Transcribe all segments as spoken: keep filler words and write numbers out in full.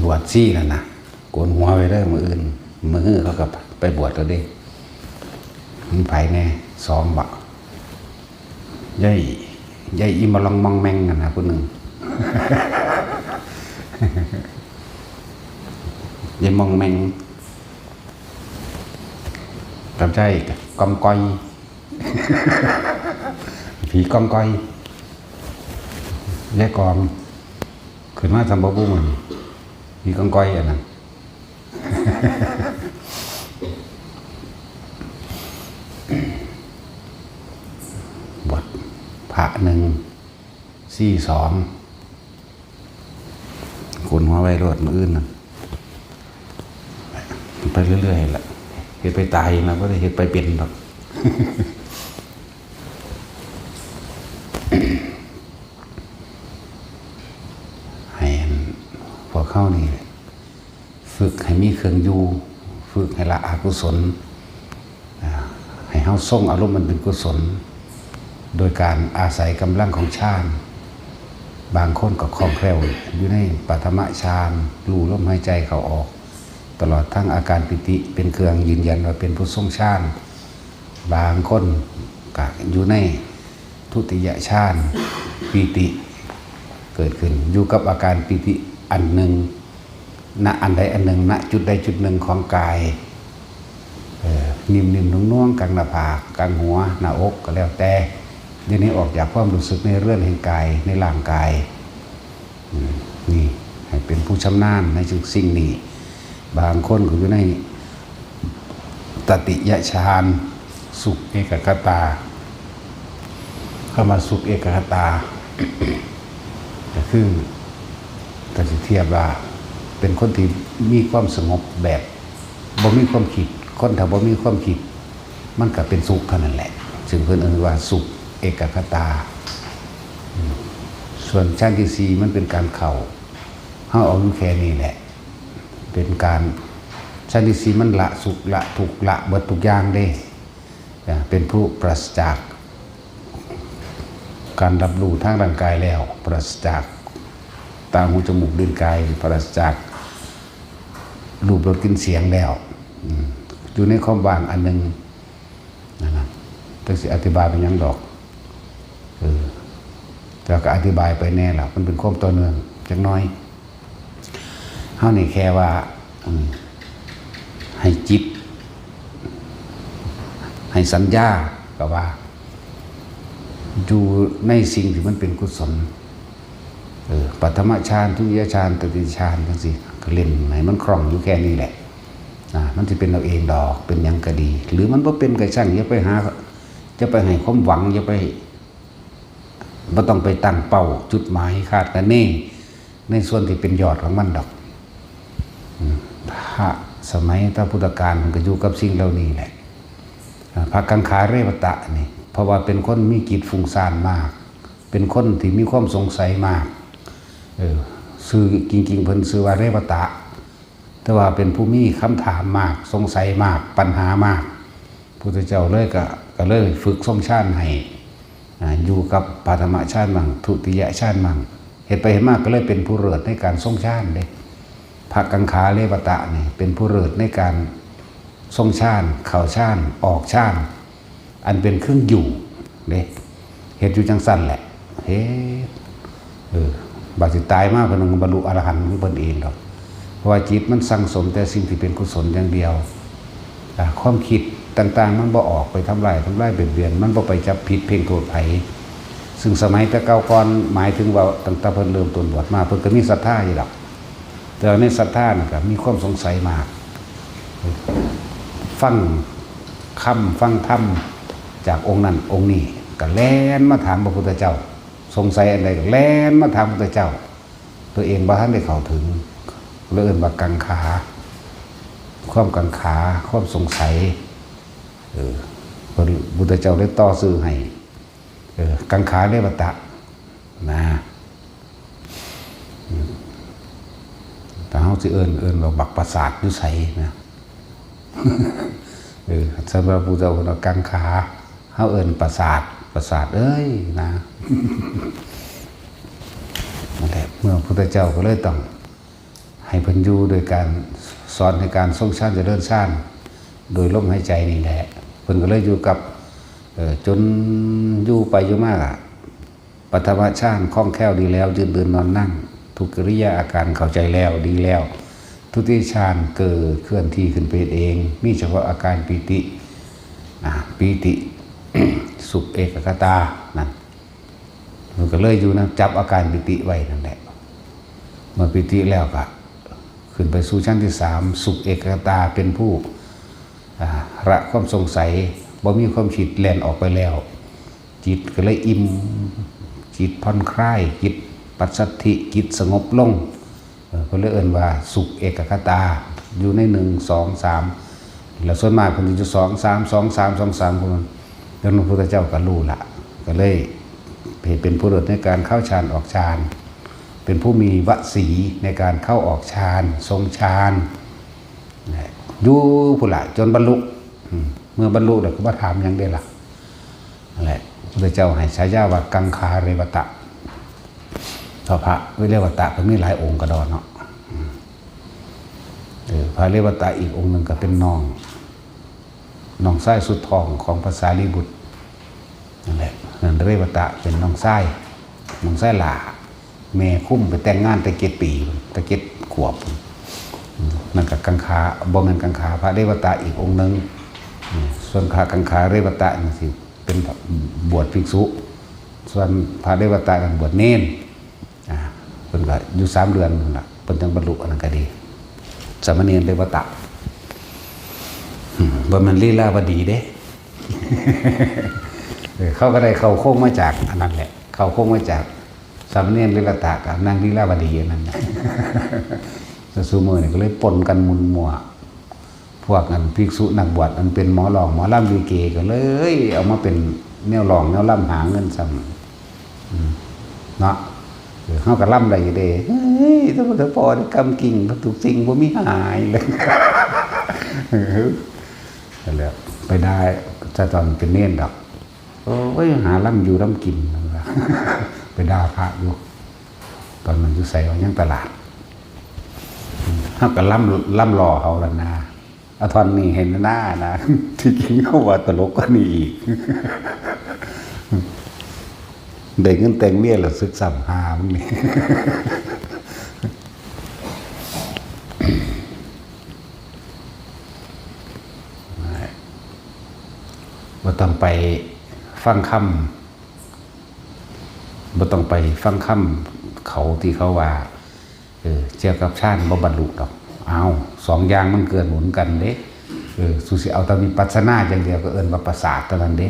บวชชีนั่นนะ โกนหัวไว้เด้อ มื้ออื่น มื้อฮือเขาก็ไปบวชแล้วเด้ มีไผแน่ สองบ่ ยาย ยายอีมะลองมองแมงนั่นนะ ผู้หนึ่ง ยายมองแมง กับยายกองกอย ผีกองกอย ยายกอง ขึ้นมาทำบ่บุ้งมัน ผีกองกอยอันนั้น บวชพระหนึ่ง ชีสอง โกนหัวไว้โลดมื้ออื่นนั่น ไปเรื่อยๆล่ะ เฮ็ดไปตายนะ บ่ได้เฮ็ดไปเป็นดอก ให้อันพวกเฮานี่ ฝึกให้มีเครื่องอยู่ ฝึกให้ละอกุศล อ่า ให้เฮาทรงอารมณ์มันเป็นกุศล โดยการอาศัยกำลังของฌาน บางคนก็คล่องแคล่วอยู่ในปฐมฌาน รู้ลมหายใจเข้าออก ตลอดทั้งอาการปีติเป็นเครื่องยืนยันว่าเป็นผู้ทรงฌาน บางคนก็อยู่ในทุติยฌาน ปีติเกิดขึ้น อยู่กับอาการปีติอันหนึ่ง ณ อันใดอันหนึ่ง ณ จุดใดจุดหนึ่งของกาย เอ่อ นิ่มๆ นุ่มๆ กลางหน้าผาก กลางหัว หน้าอก ก็แล้วแต่ เดี๋ยวนี้ออกจากความรู้สึกในเรือนแห่งกาย ในร่างกาย อืม นี่ ให้เป็นผู้ชำนาญในสิ่งนี้ บางคนก็อยู่ในตติยฌาน สุขเอกัคคตา คำว่าสุขเอกัคคตา ก็คือ ก็สิเทียบว่า เป็นคนที่มีความสงบแบบบ่มีความคิด คนถ้าบ่มีความคิด มันก็เป็นสุขเท่านั้นแหละ ซึ่งเพิ่นเอิ้นว่าสุขเอกัคคตา อืม ส่วนฌานที่สี่มันเป็นการเข้า เฮาเอาอยู่แค่นี้แหละ เป็นการ ฌานที่สี่มันละสุขละทุกข์ละเบิดทุกอย่างเด้ อ่า เป็นผู้ปราศจากการรับรู้ทางร่างกายแล้ว ปราศจากตาหูจมูกลิ้นกาย ปราศจากรูปรสกลิ่นเสียงแล้ว อืม อยู่ในความว่างอันหนึ่ง นั่นน่ะ จักสิอธิบายเป็นหยังดอก เออ แต่ก็อธิบายไปแน่ล่ะ มันเป็นความต่อเนื่องจักหน่อย เฮานี่แค่ว่า อืม ให้จิต ให้สัญญา ก็ว่า อยู่ในสิ่งที่มันเป็นกุศล เออ ปฐมฌาน ทุติยฌาน ตติยฌาน จังซี้ ก็เล่นให้มันคล่องอยู่แค่นี้แหละ อ่า มันสิเป็นเอาเองดอก เป็นหยังก็ดี หรือมันบ่เป็นก็ช่าง อย่าไปหา อย่าไปให้ความหวัง อย่าไป บ่ต้องไปตั้งเป้า จุดหมาย คาดคะเน ในส่วนที่เป็นยอดของมันดอก อืม พระสมัยพระพุทธกาลมันก็อยู่กับสิ่งเหล่านี้แหละ อ่า พระกังขาเรวตะนี่ เพราะว่าเป็นคนมีจิตฟุ้งซ่านมาก เป็นคนที่มีความสงสัยมาก เออ ชื่อจริงๆ เพิ่นชื่อว่าเรวตะ แต่ว่าเป็นผู้มีคำถามมาก สงสัยมาก ปัญหามาก พุทธเจ้าเลยก็ ก็เลยฝึกทรงฌานให้ อ่า อยู่กับปฐมฌานมั่ง ทุติยฌานมั่ง เฮ็ดไปเฮ็ดมาก็เลยเป็นผู้เลิศในการทรงฌานเด้ พระกังขาเรวตะนี่เป็นผู้เลิศในการทรงฌาน เข้าฌาน ออกฌาน อันเป็นเครื่องอยู่เด้ เฮ็ดอยู่จังซั่นแหละ เฮ็ด เออ บัดสิตายมาเพิ่นก็บรรลุอรหันต์ของเพิ่นเองดอก เพราะว่าจิตมันสั่งสมแต่สิ่งที่เป็นกุศลอย่างเดียว อ่า ความคิดต่างๆ มันบ่ออกไปทำลาย ทำลายเบียดเบียน มันบ่ไปจับผิดเพ่งโทษไผ ซึ่งสมัยแต่เก่าก่อน หมายถึงว่าตั้งแต่เพิ่นเริ่มต้นบวชมา เพิ่นก็มีศรัทธาอยู่ดอก แต่ว่าในศรัทธานั่นก็มีความสงสัยมาก ฟังคำฟังธรรมจากองค์นั้นองค์นี้ ก็แล่นมาถามพระพุทธเจ้า สงสัยอันใดก็แล่นมาถามพระพุทธเจ้า ตัวเองบ่ทันได้เข้าถึง เลยเอิ้นว่ากังขา ความกังขา ความสงสัย เออ พระพุทธเจ้าเลยต่อชื่อให้ เออ กังขาเรวตะ นะ อืม แต่เฮาสิเอิ้น เอิ้นว่าบักประสาทอยู่ไสนะ เออ สำหรับพุทธเจ้าเพิ่นว่ากังขา เฮาเอิ้นประสาท ประสาทเอ้ยนะ นั่นแหละ เมื่อพุทธเจ้าก็เลยต้อง ให้เพิ่นอยู่โดยการสอนให้การทรงฌานเจริญฌานโดยลมหายใจนี่แหละ เพิ่นก็เลยอยู่กับ เอ่อ จนอยู่ไปอยู่มาอะ ปฐมฌานคล่องแคล่วดีแล้ว ยืนเดินนอนนั่ง ทุกกิริยาอาการเข้าใจแล้วดีแล้ว ทุติยฌานเกิดเคลื่อนที่ขึ้นไปเอง มีเฉพาะอาการปีติ อ่า ปีติ สุขเอกคตา นั่น มันก็เลยอยู่นะ จับอาการปีติไว้นั่นแหละ เมื่อปีติแล้วก็ ขึ้นไปสู่ฌานที่สาม สุขเอกคตา เป็นผู้ อ่า ละความสงสัย บ่มีความคิดแล่นออกไปแล้ว จิตก็เลยอิ่ม จิตผ่อนคลาย จิตปัสสัทธิ จิตสงบลง เออ เพิ่นเลยเอิ้นว่าสุขเอกคตา อยู่ในหนึ่ง สอง สาม แล้วส่วนมากเพิ่นสิอยู่สอง สาม สอง สาม สอง สาม พุ่น จนพระพุทธเจ้าก็รู้ละ ก็เลยเป็นผู้เลิศในการเข้าฌานออกฌาน เป็นผู้มีวสีในการเข้าออกฌาน ทรงฌาน นะ อยู่พุ้นละ จนบรรลุ อืม เมื่อบรรลุแล้วก็บ่ถามหยังเด้ล่ะ นั่นแหละ พระพุทธเจ้าให้ฉายาว่ากังขาเรวตะ เพราะพระเรวตะก็มีหลายองค์กระดอนเนาะ อืม เออ พระเรวตะอีกองค์หนึ่งก็เป็นน้อง น้องชายสุดท้องของพระสารีบุตร นั่นแหละ นั่นเรวตะเป็นน้องชาย น้องชายหล้า แม่คุ้มไปแต่งงานแต่เจ็ดปี แต่เจ็ดขวบ อืม นั่นก็กังขา บ่แม่นกังขา พระเรวตะอีกองค์หนึ่ง อืม ส่วนพระกังขาเรวตะนี่สิเป็นบวชภิกษุ ส่วนพระเรวตะนั่นบวชเณร อ่า เพิ่นก็อยู่สามเดือนนั่นล่ะ เพิ่นจั่งบรรลุ อันนั้นก็ดี สามเณรเรวตะ อืม บ่แม่นลีลาวดีเด้ เออ เขาก็ได้เข้าโครงมาจากอันนั้นแหละ เข้าโครงมาจากสามเณรเรวตะกับนางลีลาวดีอันนั้นแหละ แต่ซุมื้อนี่ก็เลยปนกันหมุนมั่ว พวกอันภิกษุนักบวชอันเป็นหมอร้องหมอลำลิเกก็เลยเอามาเป็นแนวร้องแนวลำหาเงินซ้ำ อืม เนาะ เออ เฮาก็ลำได้อยู่เด้ เฮ้ย แต่ว่าพอได้กำกิ่งทุกสิ่งบ่มีหายเลย เออ นั่นแหละ ไปด่า แต่ตอนเป็นเณรดอก โอ้ย หาลำอยู่ลำกิน ไปด่าพระอยู่ ตอนนั้นอยู่ไสวะ ยังตลาด เฮาก็ลำ ลำหล่อเขาล่ะนะ เอาท่อนนี้ให้หน้านะ ที่จริงเขาว่าตลกกว่านี้อีก ได้เงินแต่งเมียแล้วสึกซ้ำ หามึงนี่ บ่ต้องไปฟังคำ บ่ต้องไปฟังคำเขาที่เขาว่า เออ เกี่ยวกับฌานบ่บรรลุดอก เอา สองอย่างมันเกื้อหนุนกันเด้ เออ สูสิเอาแต่วิปัสสนาอย่างเดียวก็เอิ้นว่าประสาทเท่านั้นเด้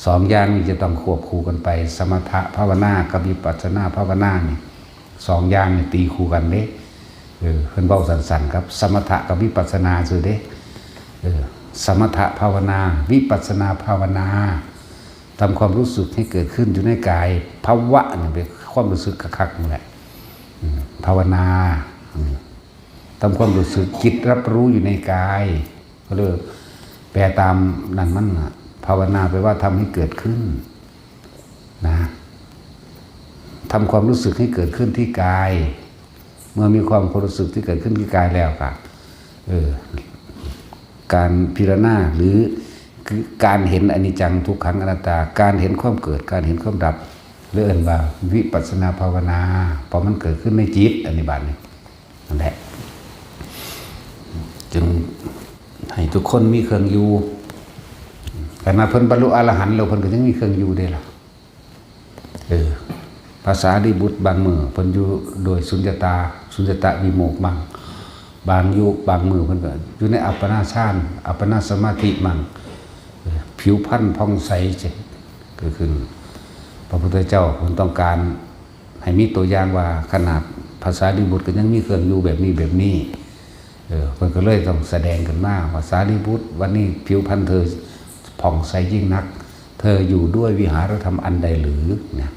สองอย่างนี้จะต้องควบคู่กันไป สมถภาวนากับวิปัสสนาภาวนานี่ สองอย่างนี่ตีคู่กันเด้ เออ เพิ่นเว้าสั้นๆ ครับ สมถะกับวิปัสสนาซื่อเด้ เออ สมถะภาวนา วิปัสสนาภาวนา ทำความรู้สึกให้เกิดขึ้นอยู่ในกาย ภาวะนี่เป็นความรู้สึกคักๆ นี่แหละ อืม ภาวนา อืม ทำความรู้สึก จิตรับรู้อยู่ในกาย ก็เลยแปลตามนั้นมันน่ะ ภาวนาแปลว่าทำให้เกิดขึ้น นะ ทำความรู้สึกให้เกิดขึ้นที่กาย เมื่อมีความรู้สึกที่เกิดขึ้นที่กายแล้วก็ เออ การพิจารณาหรือ คือการเห็นอนิจจังทุกขังอนัตตา การเห็นความเกิด การเห็นความดับ เรียกว่าวิปัสสนาภาวนา เพราะมันเกิดขึ้นในจิต อันนี้บาดนี้ นั่นแหละ จึงให้ทุกคนมีเครื่องอยู่ ขนาดเพิ่นบรรลุอรหันต์แล้ว เพิ่นก็ยังมีเครื่องอยู่เด้ล่ะ เออ พระสารีบุตรบางมื้อเพิ่นอยู่โดยสุญญตา สุญญตวิโมกข์มั่ง บางอยู่ บางมื้อเพิ่นก็อยู่ในอัปปนาฌาน อัปปนาสมาธิมั่ง เออ ผิวพรรณผ่องใส เกิดขึ้น พระพุทธเจ้าเพิ่นต้องการ ให้มีตัวอย่างว่าขนาดพระสารีบุตรก็ยังมีเครื่องอยู่แบบนี้แบบนี้ เออ เพิ่นก็เลยต้องแสดงขึ้นมาว่า สารีบุตร วันนี้ผิวพรรณเธอผ่องใสยิ่งนัก เธออยู่ด้วยวิหารธรรมอันใดหรือ เนี่ย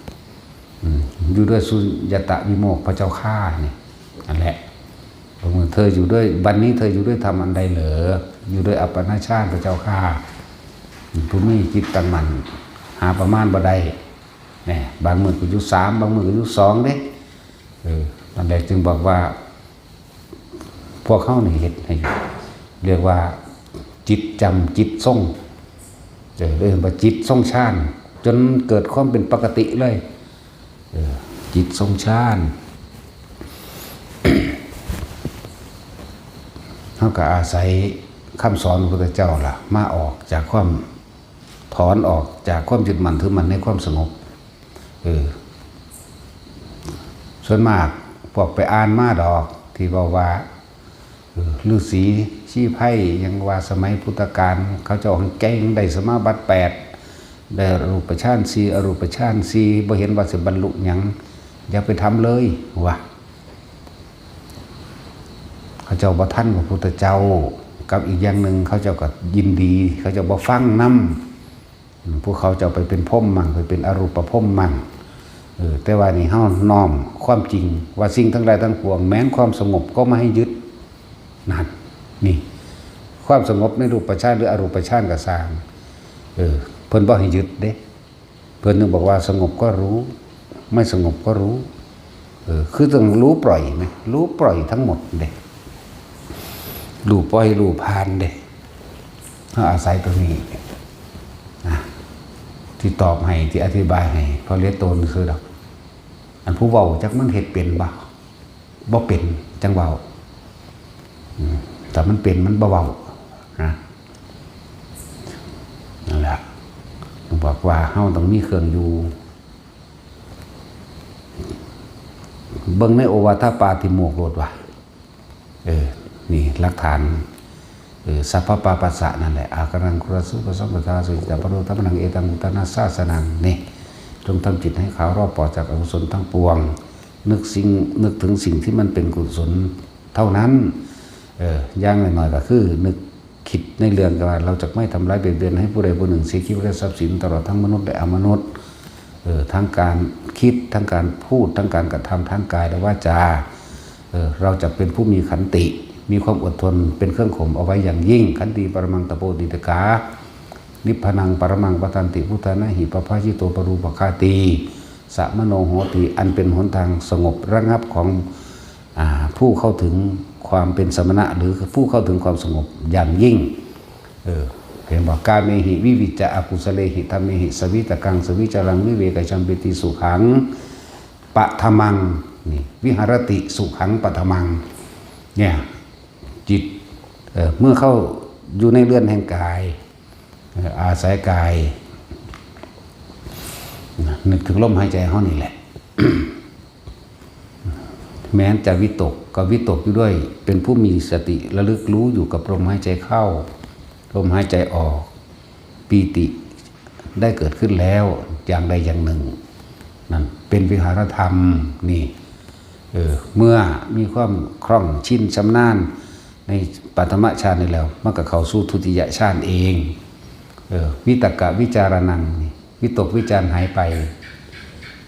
อืม อยู่ด้วยสุญญตวิโมกข์พระเจ้าข้า เนี่ย นั่นแหละ เพิ่นว่า เธออยู่ด้วย วันนี้เธออยู่ด้วยธรรมอันใดเหรอ อยู่ด้วยอัปปนาฌานพระเจ้าข้า ผู้มีจิตตั้งมั่น หาประมาณบ่ได้ แหน่ บางมื้อก็อยู่สาม บางมื้อก็อยู่สองเด้ เออ นั่นแหละจึงบอกว่า พวกเฮานี่เฮ็ดให้ เรียกว่าจิตจำจิตทรง เออ เรียกว่าจิตทรงฌาน จนเกิดความเป็นปกติเลย เออ จิตทรงฌาน เฮาก็อาศัยคำสอนของพระพุทธเจ้าล่ะ มาออกจากความ ถอนออกจากความยึดมั่นถือมั่นในความสงบ เออ ส่วนมากพวกไปอ่านมาดอก ที่เว้าว่า เออ ฤๅษีชีไพร ยังว่าสมัยพุทธกาล เขาเจ้าแฮ่งเก่ง ได้สมาบัติแปด ได้รูปฌานสี่ อรูปฌานสี่ บ่เห็นว่าสิบรรลุหยัง อย่าไปทำเลย ว่า เขาเจ้าบ่ทันพระพุทธเจ้า กับอีกอย่างหนึ่ง เขาเจ้าก็ยินดี เขาเจ้าบ่ฟังนำ อืม พวกเขาเจ้าไปเป็นพรหมมั่ง ไปเป็นอรูปพรหมมั่ง เออ แต่ว่านี่เฮาน้อมความจริง ว่าสิ่งทั้งหลายทั้งปวง แม้นความสงบก็ไม่ให้ยึด นั่น นี่ ความสงบในรูปฌานหรืออรูปฌานก็ซ่าง เออ เพิ่นบ่ให้ยึดเด้ เพิ่นถึงบอกว่าสงบก็รู้ ไม่สงบก็รู้ เออ คือต้องรู้ปล่อยไหม รู้ปล่อยทั้งหมดเด้ รู้ปล่อย รู้ผ่านเด้ เฮาอาศัยตัวนี้นะ ที่ตอบให้ ที่อธิบายให้ เพราะเหลือโตซื่อดอก อันผู้เว้าจักมันเฮ็ดเป็นบ่ บ่เป็น จั่งเว้า อืม ถ้ามันเป็นมันบ่เว้า นะ นั่นแหละ บอกว่าเฮาต้องมีเครื่องอยู่ เบิ่งในโอวาทปาติโมกข์โลดว่า เออ นี่หลักฐาน เออ สัพพะปาปัสสะนั่นแหละ อาการังคุรสุปสัมปทา สุจิตตปโรธรรมนัง เอตังอุทานะสาสนัง นี่ จงทำจิตให้ขาวรอบปลอดจากอกุศลทั้งปวง นึกสิ่ง นึกถึงสิ่งที่มันเป็นกุศลเท่านั้น เออ อย่างน้อยๆก็คือนึกคิดในเรื่องว่าเราจะไม่ทำร้ายเบียดเบียนให้ผู้ใดผู้หนึ่งเสียชีวิตและทรัพย์สิน ตลอดทั้งมนุษย์และอมนุษย์ เออ ทั้งการคิด ทั้งการพูด ทั้งการกระทำ ทั้งกายและวาจา เออ เราจะเป็นผู้มีขันติ มีความอดทนเป็นเครื่องข่มเอาไว้อย่างยิ่ง ขันติปรมังตะโปติตกา นิพพานังปรมังวัฏฏันติ พุทธานะหิ ปภาชิโตปรูปคาตี สะมโนโหติ อันเป็นหนทางสงบระงับของ อ่า ผู้เข้าถึงความเป็นสมณะ หรือผู้เข้าถึงความสงบอย่างยิ่ง เออ เห็นบอก กาเมหิวิวิจจะ อกุสเลหิธัมเมหิ สวิตกัง สวิจารัง วิเวกจัมปิติ สุขัง ปะทะมัง นี่ วิหารติ สุขัง ปะทะมัง เนี่ย จิต เอ่อ เมื่อเข้าอยู่ในเรือนแห่งกาย เอ่อ อาศัยกาย นะ นึกถึงลมหายใจเฮานี่แหละ แม้นจะวิตกก็วิตกอยู่ด้วย เป็นผู้มีสติระลึกรู้อยู่กับลมหายใจเข้า ลมหายใจออก ปีติได้เกิดขึ้นแล้วอย่างใดอย่างหนึ่ง นั่นเป็นวิหารธรรม นี่ เออ เมื่อมีความคล่องชินชำนาญในปฐมฌานนี้แล้ว มันก็เข้าสู่ทุติยฌานเอง เออ วิตกวิจารณัง นี่ วิตกวิจารหายไป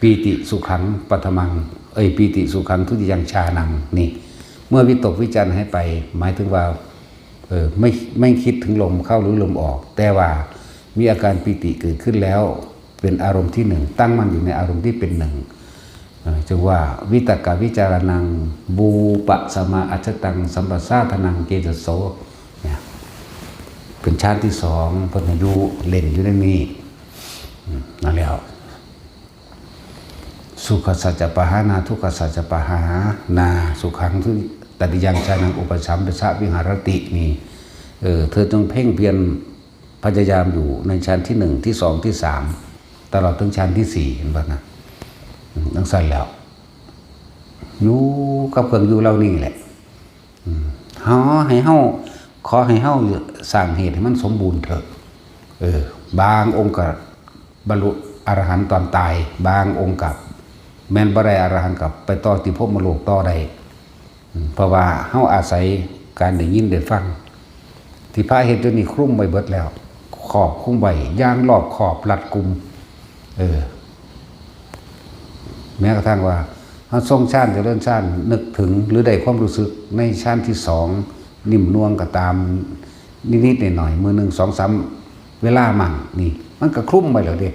ปีติสุขังปฐมัง เอ้ย ปีติสุขังทุติยังฌานัง นี่ เมื่อวิตกวิจารหายไป หมายถึงว่า เออ ไม่ ไม่คิดถึงลมเข้าหรือลมออก แต่ว่ามีอาการปีติเกิดขึ้นแล้ว เป็นอารมณ์ที่หนึ่ง ตั้งมั่นอยู่ในอารมณ์ที่เป็นหนึ่ง เออ จึงว่า วิตกวิจารณัง บูปะสมาอัจฉตัง สัมปสาทนัง เจตโส เนี่ย เป็นฌานที่สอง เพิ่นให้อยู่เล่นอยู่ในนี้ อืม นั่นแล้ว สุขสัจจะปะหานา ทุกขสัจจะปะหานา สุขังทุ ตติยังฌานัง อุปสัมปสะวิหารติ นี่ เออ เธอจงเพ่งเพียรพยายามอยู่ในฌานที่หนึ่ง ที่สอง ที่สาม ตลอดถึงฌานที่สี่ เห็นบ่นะ อืม จั่งซั่นแล้ว อยู่กับเครื่องอยู่เหล่านี้แหละ อืม ขอให้เฮา ขอให้เฮาสร้างเหตุให้มันสมบูรณ์เถอะ เออ บางองค์ก็บรรลุอรหันต์ตอนตาย บางองค์ก็แม่นบ่ได้อรหันต์ก็ไปต่อที่พรหมโลกต่อได้ อืม เพราะว่าเฮาอาศัยการได้ยินได้ฟัง ที่พระเฮ็ดอยู่นี่คลุมไว้เบิดแล้ว ครอบคลุมไว้อย่างรอบคอบรัดกุม เออ แม้กระทั่งว่าเฮาทรงฌานเจริญฌาน นึกถึงหรือได้ความรู้สึกในฌานที่สอง นิ่มนวลก็ตาม นิดๆหน่อยๆ มื้อหนึ่งสองสามเวลามั่ง นี่ มันก็คลุมไว้แล้วเด้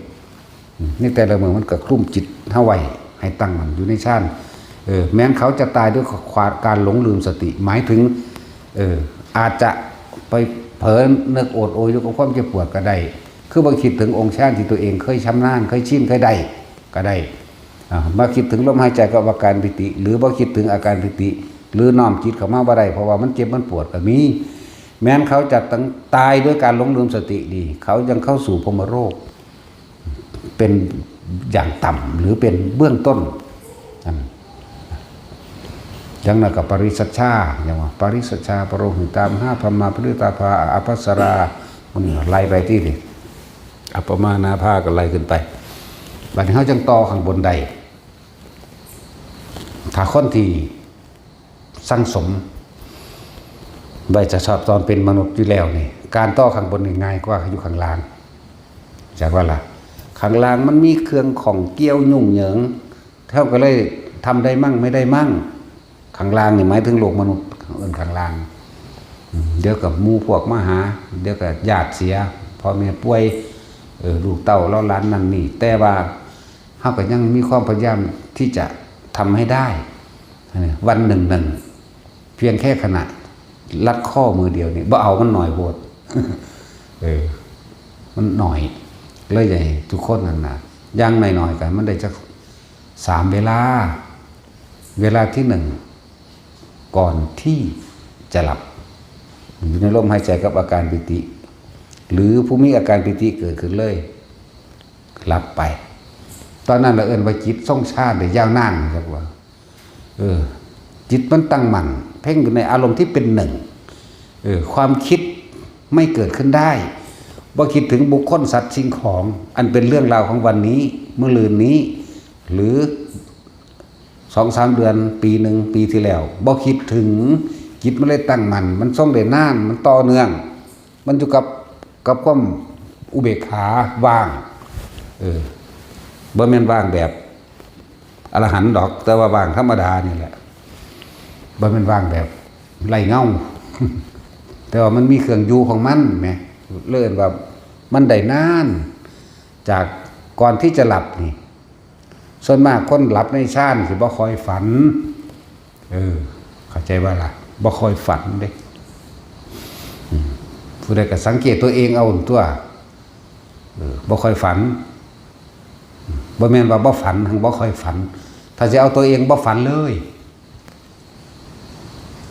อืม ในแต่ละมื้อมันก็คลุมจิตเฮาไว้ ให้ตั้งมั่นอยู่ในฌาน เออ แม้นเขาจะตายด้วยความ การหลงลืมสติ หมายถึง เออ อาจจะไปเผลอนึกโอดโอยอยู่กับความเจ็บปวดก็ได้ คือบ่คิดถึงองค์ฌานที่ตัวเองเคยชำนาญ เคยชิน เคยได้ก็ได้ อ่า มาคิดถึงลมหายใจกับอาการปีติ หรือบ่คิดถึงอาการปีติ หรือน้อมจิตเข้ามาบ่ได้ เพราะว่ามันเจ็บมันปวดก็มี แม้นเขาจะต้องตายด้วยการหลงลืมสตินี่ เขายังเข้าสู่พรหมโลก เป็นอย่างต่ำ หรือเป็นเบื้องต้น อัน อย่างนั้นก็ปริสัชชา อย่างว่า ปริสัชชา ปโรหิตามหาพรหมา ปริตาภา อัปสรา มันไล่ไปที่นี่ อัปปมาณาภาก็ไล่ขึ้นไป บัดนี้เขาจังต่อข้างบนได้ ถ้าคนที่สั่งสม ไว้จะชอบตอนเป็นมนุษย์อยู่แล้วนี่ การต่อข้างบนนี่ง่ายกว่าอยู่ข้างล่าง จากว่าล่ะ ข้างล่างมันมีเครื่องของเกี่ยวยุ่งเหยิง เท่าก็เลยทำได้มั่งไม่ได้มั่ง ข้างล่างนี่หมายถึงโลกมนุษย์ เอิ้นข้างล่าง อืม เดี๋ยวกับหมู่พวกมาหา เดี๋ยวกับญาติเสีย พ่อแม่ป่วย เออ ลูกเต้าเล้าหลานนั่นนี่ แต่ว่า เฮาก็ยังมีความพยายามที่จะทำให้ได้ วันหนึ่งหนึ่ง เพียงแค่ขณะรัดข้อมือเดียวนี่ บ่เอามันหน่อยโพด เออ มันหน่อย เลยอยากให้ทุกคนนั่นนะ อย่างน้อยๆ ก็มันได้จักสามเวลา เวลาที่หนึ่ง ก่อนที่จะหลับ อยู่ในลมหายใจกับอาการปีติ หรือผู้มีอาการปีติเกิดขึ้นเลย หลับไป ตอนนั้นเราเอิ้นว่าจิตทรงฌานได้ยาวนานครับว่า เออ จิตมันตั้งมั่น เพ่งอยู่ในอารมณ์ที่เป็นหนึ่ง เออ ความคิดไม่เกิดขึ้นได้ บ่คิดถึงบุคคลสัตว์สิ่งของ อันเป็นเรื่องราวของวันนี้ มื้อลืนนี้ หรือสองสามเดือน ปีหนึ่ง ปีที่แล้ว บ่คิดถึง จิตมันเลยตั้งมั่น มันทรงได้นาน มันต่อเนื่อง มันอยู่กับ กับความอุเบกขาว่าง เออ บ่แม่นว่างแบบอรหันต์ดอก แต่ว่าว่างธรรมดานี่แหละ บ่แม่นว่างแบบไร้เงา แต่ว่ามันมีเครื่องอยู่ของมันแหม เลยเอิ้นว่ามันได้นาน จากก่อนที่จะหลับนี่ ส่วนมากคนหลับในฌานสิบ่ค่อยฝัน เออ เข้าใจบ่ล่ะ บ่ค่อยฝันเด้ อืม ผู้ใดก็สังเกตตัวเองเอาตั๊ว เออ บ่ค่อยฝัน บ่แม่นว่าบ่ฝัน หั้นบ่ค่อยฝัน ถ้าสิเอาตัวเองบ่ฝันเลย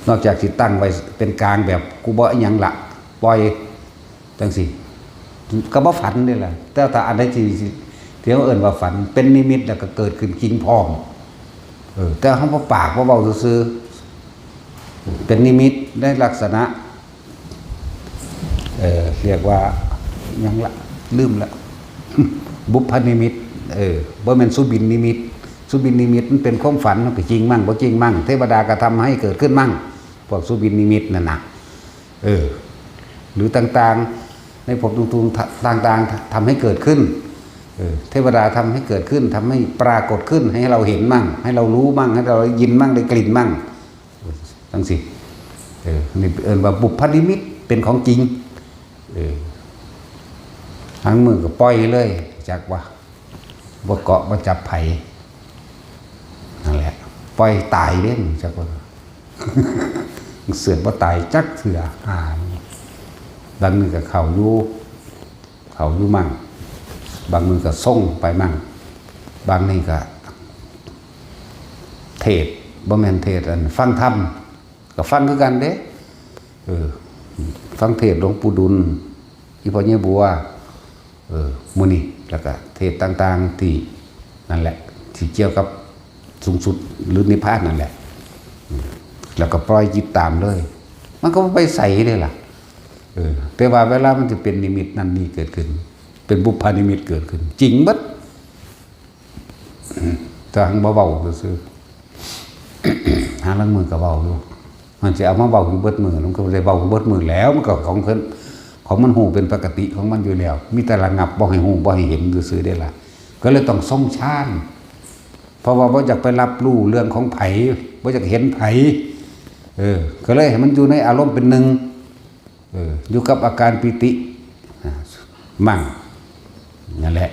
นอกจากสิตั้งไว้เป็นกลางแบบ กูบ่อิหยังละ ปล่อย จังซี้ ก็บ่ฝันนี่แหละ แต่ถ้าอันใดที่ ที่เขาเอิ้นว่าฝัน เป็นนิมิตแล้วก็เกิดขึ้นจริงพร้อม เออ แต่เขาบ่ปากบ่เว้าซื่อๆ เป็นนิมิตในลักษณะ เออ เรียกว่าหยังละ ลืมละ บุพนิมิต เออ บ่แม่นสุบินนิมิต สุบินนิมิตมันเป็นความฝัน มันก็จริงมั่ง บ่จริงมั่ง เทวดากระทำให้เกิดขึ้นมั่ง พวกสุบินนิมิตนั่นน่ะ เออ หรือต่างๆ ในภพต่างๆ ต่างๆ ทำให้เกิดขึ้น เออ เทวดาทำให้เกิดขึ้น ทำให้ปรากฏขึ้น ให้เราเห็นมั่ง ให้เรารู้มั่ง ให้เราได้ยินมั่ง ได้กลิ่นมั่ง จังซี้ เออ นี่เอิ้นว่าบุพนิมิต เป็นของจริง เออ หางมือก็ปล่อยเลย จักว่า บ่เกาะบ่จับไผ นั่นแหละ ปล่อยตายเด้ จักว่า เสือบ่ตายจักเทื่อ อ่า บางมื้อก็เข้าอยู่ เข้าอยู่มั่ง บางมื้อก็ส่งไปมั่ง บางนี่ก็ เทศน์ บ่แม่นเทศน์ อัน ฟังธรรม ก็ฟังคือกันเด้ เออ ฟังเทศน์หลวงปู่ดุล อีพ่อใหญ่บัว เออ หมู่นี้ แล้วก็เทศน์ต่างๆ ที่นั่นแหละ ที่เกี่ยวกับสูงสุด หรือนิพพานนั่นแหละ อืม แล้วก็ปล่อยจิตตามเลย มันก็บ่ไปไสเลยล่ะ เออ แต่ว่าเวลามันจะเป็นนิมิตนั่นนี่เกิดขึ้น เป็นบุพนิมิตเกิดขึ้น จริงเบิด อืม แต่หั้นบ่เว้าซื่อๆ หาลางมื้อก็เว้าอยู่ มันสิเอามาเว้าอยู่เบิดมื้อ มันก็บ่ได้เว้าอยู่เบิดมื้อแล้ว มันก็ของเพิ่น ของมันฮู้เป็นปกติของมันอยู่แล้ว มีแต่ระงับบ่ให้ฮู้บ่ให้เห็นซื่อๆ เด้ล่ะ ก็เลยต้องทรงฌาน เพราะว่าบ่อยากไปรับรู้เรื่องของไผ บ่อยากเห็นไผ เออ ก็เลยให้มันอยู่ในอารมณ์เป็นหนึ่ง เออ อยู่กับอาการปีติ อ่า มั่ง นั่นแหละ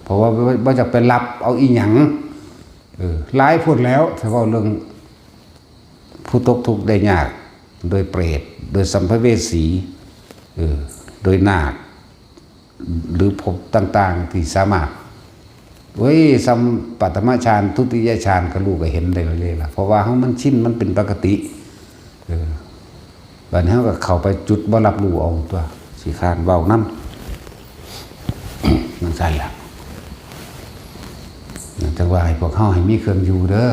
เพราะว่าบ่ บ่อยากไปรับเอาอีหยัง เออ หลายโพดแล้ว ถ้าเว้าเรื่องผู้ตกทุกข์ได้ยาก โดยเปรต โดยสัมภเวสี เออ โดยนาค หรือภพต่างๆ ที่สามารถ โอ้ย ซ้ำปฐมฌาน ทุติยฌาน ก็รู้ก็เห็นได้เลยล่ะ เพราะว่าเฮามันชิน มันเป็นปกติ เออ บัดนี้เฮาก็เข้าไปจุดบ่รับรู้เอาตัว สิค้านเว้านำ จั่งซั่นล่ะ จั่งว่าให้พวกเฮาให้มีเครื่องอยู่เด้อ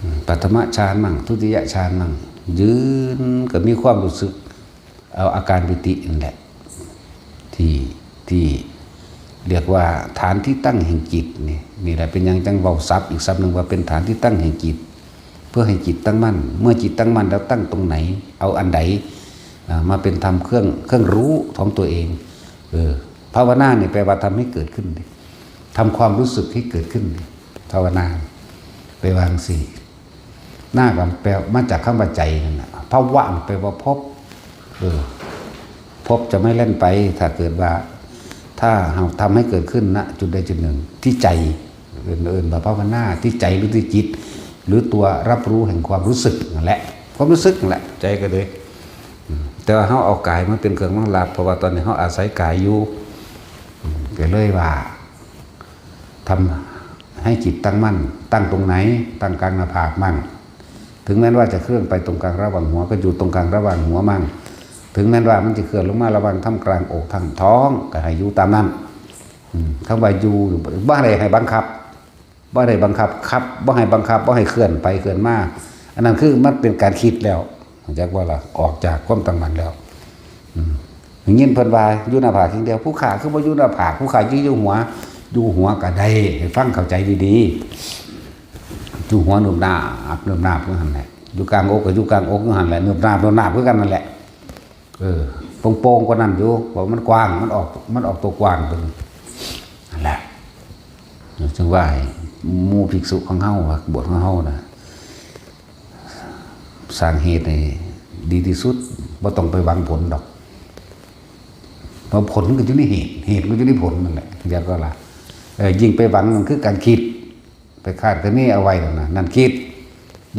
อืม ปฐมฌานมั่ง ทุติยฌานมั่ง ยืนก็มีความรู้สึก เอาอาการปีตินั่นแหละ ที่ ที่เรียกว่าฐานที่ตั้งแห่งจิตนี่ นี่แหละเป็นหยังจั่งเว้าศัพท์อีกศัพท์หนึ่งว่าเป็นฐานที่ตั้งแห่งจิต เพื่อให้จิตตั้งมั่น เมื่อจิตตั้งมั่นแล้วตั้งตรงไหน เอาอันใด อ่า มาเป็นธรรมเครื่อง เครื่องรู้ของตัวเอง เออ ภาวนาเนี่ยแปลว่าทำให้เกิดขึ้นดิ ทำความรู้สึกให้เกิดขึ้นดิ ภาวนา ไปวางสิ นาคก็แปลมาจากคำว่าใจนั่นน่ะ ภวะแปลว่าพบ เออ พบจะไม่แล่นไป ถ้าเกิดว่า ถ้าเราทำให้เกิดขึ้น ณ จุดใดจุดหนึ่ง ที่ใจ เอิ้น เอิ้นว่าภาวนา ที่ใจหรือที่จิต หรือตัวรับรู้แห่งความรู้สึกนั่นแหละ ความรู้สึกนั่นแหละ ใจก็เลย อืม แต่ว่าเราเอากายมาเป็นเครื่องรองรับ เพราะว่าตอนนี้เราอาศัยกายอยู่ อืม ก็เลยว่า ทำให้จิตตั้งมั่น ตั้งตรงไหน ตั้งกลางหน้าผากมั่ง ถึงแม้ว่าจะเคลื่อนไปตรงกลางระหว่างหัว ก็อยู่ตรงกลางระหว่างหัวมั่ง ถึงแม้ว่ามันจะเคลื่อนลงมาระหว่างท่ามกลางอกท่ามท้อง ก็ให้อยู่ตามนั้น อืม คำว่าอยู่ บ่ได้ให้บังคับ บ่ได้บังคับ ครับ บ่ให้บังคับ บ่ให้เคลื่อนไปเคลื่อนมา อันนั้นคือมันเป็นการคิดแล้ว รู้จักบ่ล่ะ ออกจากความตั้งมั่นแล้ว อืม ได้ยินเพิ่นว่าอยู่หน้าผากอย่างเดียว ผู้ข้าคือบ่อยู่หน้าผาก ผู้ข้าอยู่ อยู่หัว อยู่หัวก็ได้ ให้ฟังเข้าใจดีๆ อยู่หัวนุบนาบ นุบนาบอยู่หั่นแหละ อยู่กลางอกก็อยู่กลางอกอยู่หั่นแหละ นุบนาบ นุบนาบคือกันนั่นแหละ เออ โป่งๆ กว่านั้นอยู่ เพราะมันกว้าง มันออก มันออกตัวกว้างเพิ่น นั่นแหละ จั่งว่าให้หมู่ภิกษุของเฮา บวชของเฮานะ สร้างเหตุให้ดีที่สุด บ่ต้องไปหวังผลดอก เพราะผลก็อยู่ในเหตุ เหตุก็อยู่ในผลนั่นแหละ เรียกว่าล่ะ เออ ยิ่งไปหวังมันคือการคิด ไปคาดคะเนเอาไว้นั่นน่ะ นั่นคิด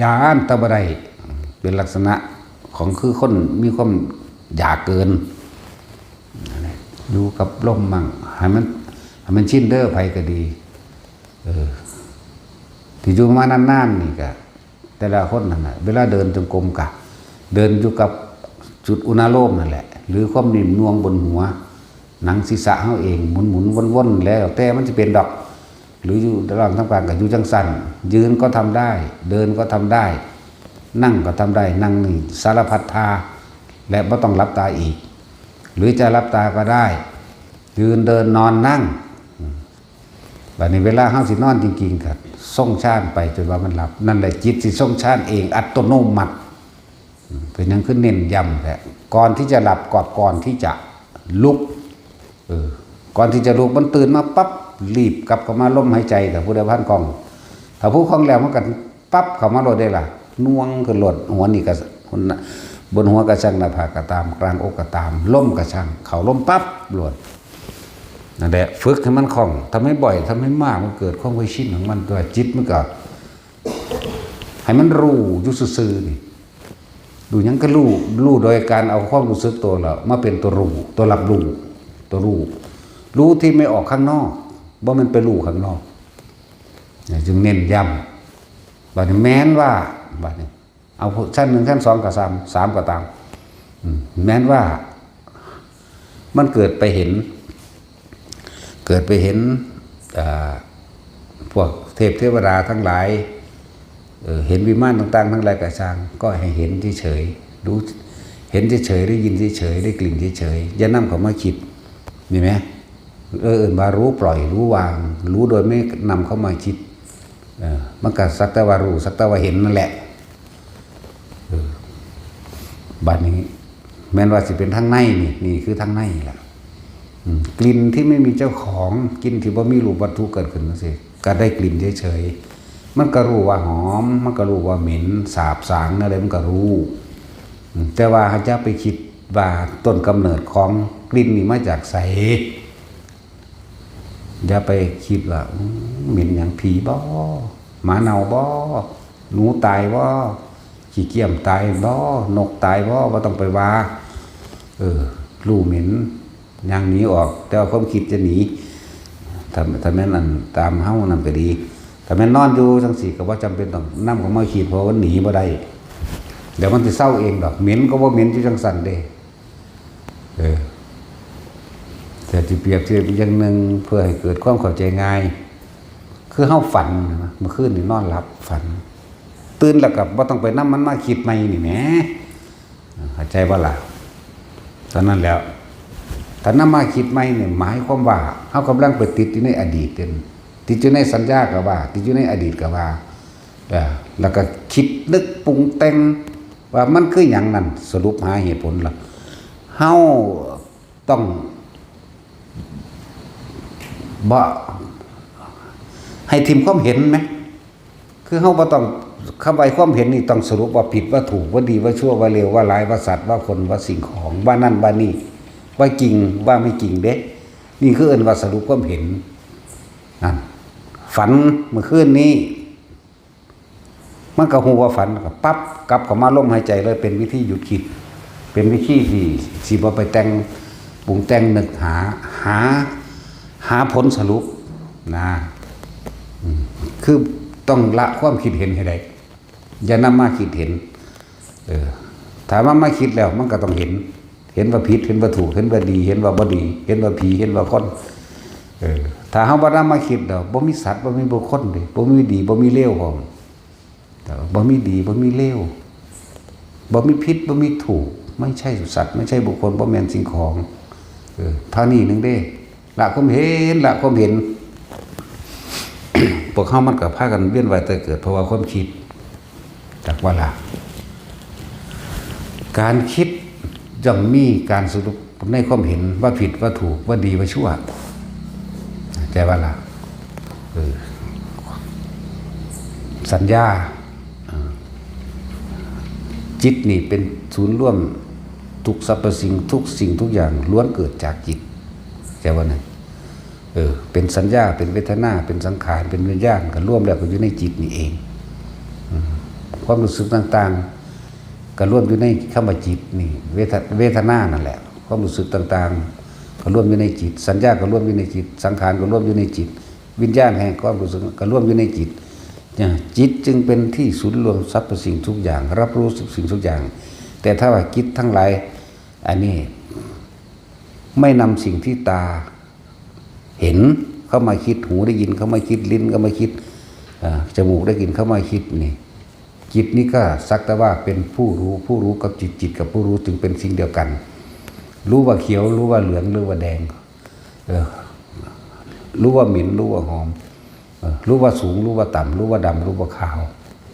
ย้านแต่บ่ได้ เป็นลักษณะของคือคนมีความอยากเกิน อยู่กับลมมั่ง ให้มัน ให้มันชินเด้อ ไผก็ดี เออ ที่อยู่มานานๆ นี่ก็ แต่ละคนนั่นน่ะ เวลาเดินจงกรมก็ เดินอยู่กับจุดอุณาโลมนั่นแหละ หรือความนิ่มนวลบนหัว หนังศีรษะเฮาเอง หมุนๆ วนๆ แล้วแต่มันสิเป็นดอก หรืออยู่ระหว่างท่ามกลางก็อยู่จั่งซั่น ยืนก็ทำได้ เดินก็ทำได้ นั่งก็ทำได้ นั่งนี่สารพัดท่า และบ่ต้องหลับตาอีก หรือจะหลับตาก็ได้ ยืน เดิน นอน นั่ง อืม บัดนี้เวลาเฮาสินอนจริงๆ ก็ทรงฌานไปจนว่ามันหลับ นั่นแหละจิตสิทรงฌานเองอัตโนมัติ อืม เป็นหยังคือเน้นย้ำแท้ ก่อนที่จะหลับกับก่อนที่จะลุก เออ ก่อนที่จะลุกมันตื่นมาปั๊บ รีบกลับเข้ามาลมหายใจ ถ้าผู้ใดพันคล่อง ถ้าผู้คล่องแล้วมันก็ปั๊บเข้ามาโลดได้ล่ะ หน่วงขึ้นโลด หัวนี่ก็ บนหัวก็ช่าง หน้าผากก็ตาม กลางอกก็ตาม ลมก็ช่าง เข้าลมปั๊บโลด นั่นแหละ ฝึกให้มันคล่อง ทำให้บ่อย ทำให้มาก มันเกิดความเคยชินของมัน ตัวจิตมันก็ ให้มันรู้อยู่ซื่อๆ นี่ รู้หยังก็รู้ รู้โดยการเอาความรู้สึกตัวเรามาเป็นตัวรู้ ตัวรับรู้ ตัวรู้ รู้ที่ไม่ออกข้างนอก บ่แม่นไปรู้ข้างนอก เนี่ย จึงเน้นย้ำ บัดนี้แม้นว่า บัดนี้ เอาชั้นหนึ่ง ชั้นสองก็ตาม สามก็ตาม อืม แม้นว่า มันเกิดไปเห็น เกิดไปเห็น อ่า พวกเทพเทวดาทั้งหลาย เอ่อ เห็นวิมานต่างๆ ทั้งหลายก็ช่าง ก็ให้เห็นเฉยๆ รู้ เห็นเฉยๆ ได้ยินเฉยๆ ได้กลิ่นเฉยๆ อย่านำเข้ามาคิด นี่ไหม เออ เอิ้นว่ารู้ปล่อย รู้วาง รู้โดยไม่นำเข้ามาคิด เออ มันก็สักแต่ว่ารู้ สักแต่ว่าเห็นนั่นแหละ เออ บัดนี้ แม้นว่าสิเป็นทางในนี่ นี่คือทางในล่ะ อืม กลิ่นที่ไม่มีเจ้าของ กลิ่นที่บ่มีรูปวัตถุเกิดขึ้นจั่งซี้ ก็ได้กลิ่นเฉยๆ มันก็รู้ว่าหอม มันก็รู้ว่าเหม็น สาบสางอะไรมันก็รู้ อืม แต่ว่าอย่าไปคิดว่าต้นกำเนิดของกลิ่นนี่มาจากไส อย่าไปคิดว่า อืม เหม็นหยัง ผีบ่ หมาเน่าบ่ หนูตายบ่ ขี้เกียมตายบ่ นกตายบ่ บ่ต้องไปว่า เออ รู้เหม็น ย่างหนีออก แต่ว่าความคิดจะหนี ถ้า ถ้าแม่นอันตามเฮานั่นก็ดี ถ้าแม่นนอนอยู่จังซี่ก็บ่จำเป็นต้องนำเข้ามาคิด เพราะว่ามันหนีบ่ได้ เดี๋ยวมันสิเซาเองดอก เหม็นก็บ่เหม็นอยู่จังซั่นเด้ เออ แต่สิเปรียบเทียบอีกอย่างหนึ่ง เพื่อให้เกิดความเข้าใจง่าย คือเฮาฝันนะ เมื่อคืนนี่นอนหลับฝัน ตื่นแล้วก็บ่ต้องไปนำมันมาคิดใหม่นี่แหม เข้าใจบ่ล่ะ เท่านั้นแหล้ว ถ้านำมาคิดใหม่นี่ หมายความว่าเฮากำลังไปติดอยู่ในอดีตเด้ ติดอยู่ในสัญญาก็ว่า ติดอยู่ในอดีตก็ว่า เออ แล้วก็คิดนึกปรุงแต่งว่ามันคือหยังนั่น สรุปหาเหตุผลล่ะ เฮาต้องบ่ให้ถิ่มความเห็นไหม คือเฮาบ่ต้อง คำว่าความเห็นนี่ต้องสรุปว่าผิดว่าถูก ว่าดีว่าชั่ว ว่าเลวว่าร้าย ว่าสัตว์ว่าคน ว่าสิ่งของ ว่านั่นว่านี่ ว่าจริงว่าไม่จริงเด้ นี่คือเอิ้นว่าสรุปความเห็น นั่น ฝันเมื่อคืนนี้ มันก็ฮู้ว่าฝัน ก็ปั๊บ กลับเข้ามาลมหายใจเลย เป็นวิธีหยุดคิด เป็นวิธีที่ สิบ่ไปแต่ง ปรุงแต่ง นึกหา หา หาผลสรุปนะ อืม คือต้องละความคิดเห็นให้ได้ อย่านำมาคิดเห็น เออ ถ้ามันมาคิดแล้ว มันก็ต้องเห็น เห็นว่าผิด เห็นว่าถูก เห็นว่าดี เห็นว่าบ่ดี เห็นว่าผี เห็นว่าคน เออ ถ้าเฮาบ่นำมาคิดดอก บ่มีสัตว์ บ่มีบุคคลเด้ บ่มีดี บ่มีเลวพร้อม แต่ว่าบ่มีดี บ่มีเลว บ่มีผิด บ่มีถูก ไม่ใช่สัตว์ ไม่ใช่บุคคล บ่แม่นสิ่งของ เออ เท่านี้หนึ่งเด้ ละความเห็น ละความเห็น พวกเฮามันก็พากันเวียนว่ายตายเกิด เพราะว่าความคิด จักว่าละ การคิดย่อมมีการสรุปในความเห็นว่าผิดว่าถูก ว่าดีว่าชั่ว เข้าใจว่าละ เออ สัญญา เออ จิตนี่เป็นศูนย์รวมทุกสรรพสิ่ง ทุกสิ่งทุกอย่างล้วนเกิดจากจิต เข้าใจว่านะ เออ เป็นสัญญา เป็นเวทนา เป็นสังขาร เป็นวิญญาณ ก็รวมแล้วก็อยู่ในจิตนี่เอง อืม ความรู้สึกต่างๆ ก็รวมอยู่ในคำว่าจิตนี่ เวท- เวทนานั่นแหละ ความรู้สึกต่างๆ ก็รวมอยู่ในจิต สัญญาก็รวมอยู่ในจิต สังขารก็รวมอยู่ในจิต วิญญาณแห่งความรู้สึกก็รวมอยู่ในจิต เนี่ย จิตจึงเป็นที่ศูนย์รวมสรรพสิ่งทุกอย่าง รับรู้สิ่งทุกอย่าง แต่ถ้าว่าจิตทั้งหลาย อันนี้ ไม่นำสิ่งที่ตาเห็นเข้ามาคิด หูได้ยินเข้ามาคิด ลิ้นเข้ามาคิด เอ่อ จมูกได้กลิ่นเข้ามาคิดนี่ จิตนี่ก็สักแต่ว่าเป็นผู้รู้ ผู้รู้กับจิต จิตกับผู้รู้จึงเป็นสิ่งเดียวกัน รู้ว่าเขียว รู้ว่าเหลือง รู้ว่าแดง เออ รู้ว่าเหม็น รู้ว่าหอม เออ รู้ว่าสูง รู้ว่าต่ำ รู้ว่าดำ รู้ว่าขาว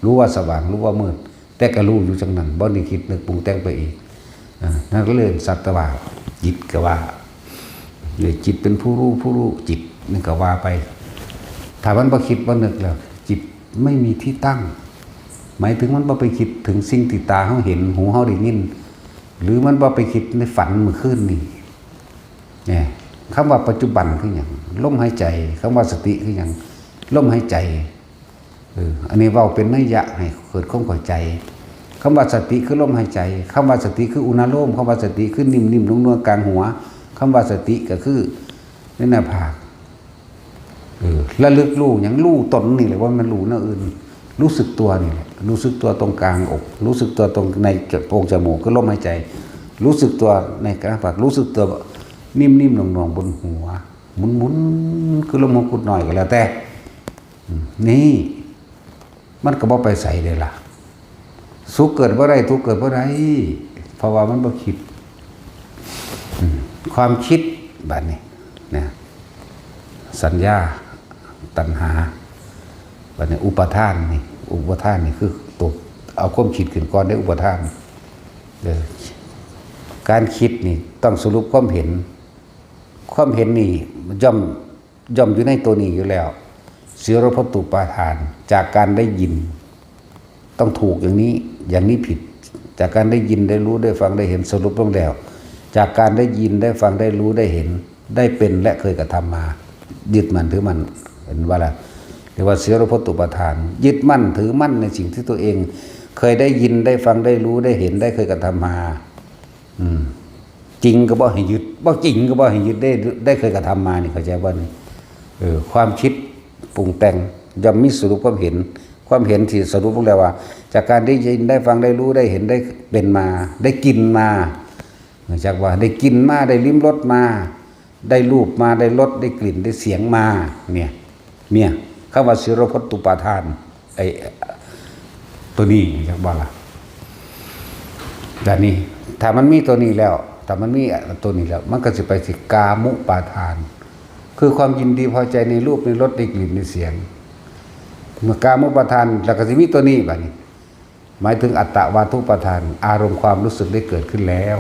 รู้ว่าสว่าง รู้ว่ามืด แต่ก็รู้อยู่จังนั้น บ่ได้คิดนึกปรุงแต่งไปอีก อ่า นั่นก็เลยสักแต่ว่า จิตก็ว่า เนี่ย จิตเป็นผู้รู้ ผู้รู้จิต นี่ก็ว่าไป ถ้ามันบ่คิดบ่นึกแล้ว จิตไม่มีที่ตั้ง หมายถึงมันบ่ไปคิดถึงสิ่งที่ตาเฮาเห็น หูเฮาได้ยิน หรือมันบ่ไปคิดในฝันเมื่อคืนนี่ เนี่ย คำว่าปัจจุบันคือหยัง ลมหายใจ คำว่าสติคือหยัง ลมหายใจ เออ อันนี้เว้าเป็นนัยยะให้เกิดความเข้าใจ คำว่าสติคือลมหายใจ คำว่าสติคืออุณาโลม คำว่าสติคือนิ่มๆ นวลๆ กลางหัว คำว่าสติก็คือในหน้าผาก เออ ระลึกรู้หยัง รู้ตนนี่แหละ ว่ามันรู้แนวอื่น รู้สึกตัวนี่แหละ รู้สึกตัวตรงกลางอก รู้สึกตัวตรงในโพรงจมูก คือลมหายใจ รู้สึกตัวในกลางปาก รู้สึกตัวนิ่มๆ หน่วงๆ บนหัว หมุนๆ คือลมหัวกุดน้อยก็แล้วแต่ อืม นี่ มันก็บ่ไปไสเด้ล่ะ สุขเกิดบ่ได้ ทุกข์เกิดบ่ได้ เพราะว่ามันบ่คิด อืม ความคิดบัดนี้นะ สัญญา ตัณหา บัดนี้อุปาทานนี่ อุปาทานนี่คือตัว เอาความคิดขึ้นก่อนได้อุปาทาน เออ การคิดนี่ต้องสรุปความเห็น ความเห็นนี่ย่อม ย่อมอยู่ในตัวนี้อยู่แล้ว เสียรพตุปาทาน จากการได้ยิน ต้องถูกอย่างนี้ อย่างนี้ผิด จากการได้ยิน ได้รู้ ได้ฟัง ได้เห็น สรุปลงแล้ว จากการได้ยิน ได้ฟัง ได้รู้ ได้เห็น ได้เป็น และเคยกระทำมา ยึดมั่นถือมั่น เห็นว่าล่ะ เรียกว่าเสียรพตุปาทาน ยึดมั่นถือมั่นในสิ่งที่ตัวเอง เคยได้ยินได้ฟังได้รู้ได้เห็นได้เคยกระทำมา อืม จริงก็บ่ให้ยึด บ่จริงก็บ่ให้ยึด ได้ ได้เคยกระทำมานี่ เข้าใจบ่นี่? เออ ความคิดปรุงแต่งย่อมมีสรุปความเห็น ความเห็นที่สรุปลงแล้วว่า จากการได้ยินได้ฟังได้รู้ได้เห็นได้เป็นมา ได้กินมา จักว่าได้กินมา ได้ลิ้มรสมา ได้รูปมา ได้รส ได้กลิ่น ได้เสียงมา เนี่ย เนี่ย คำว่า สิโรพฏตุปาทาน ไอ้ ตัวนี้จักบ่ล่ะ แต่นี่ ถ้ามันมีตัวนี้แล้ว ถ้ามันมีตัวนี้แล้ว มันก็สิไปสิกามุปาทาน คือความยินดีพอใจในรูป ในรส ในกลิ่น ในเสียง เมื่อกามุปาทาน แล้วก็สิมีตัวนี้บัดนี้ หมายถึงอัตตวาทุปาทาน อารมณ์ความรู้สึกได้เกิดขึ้นแล้ว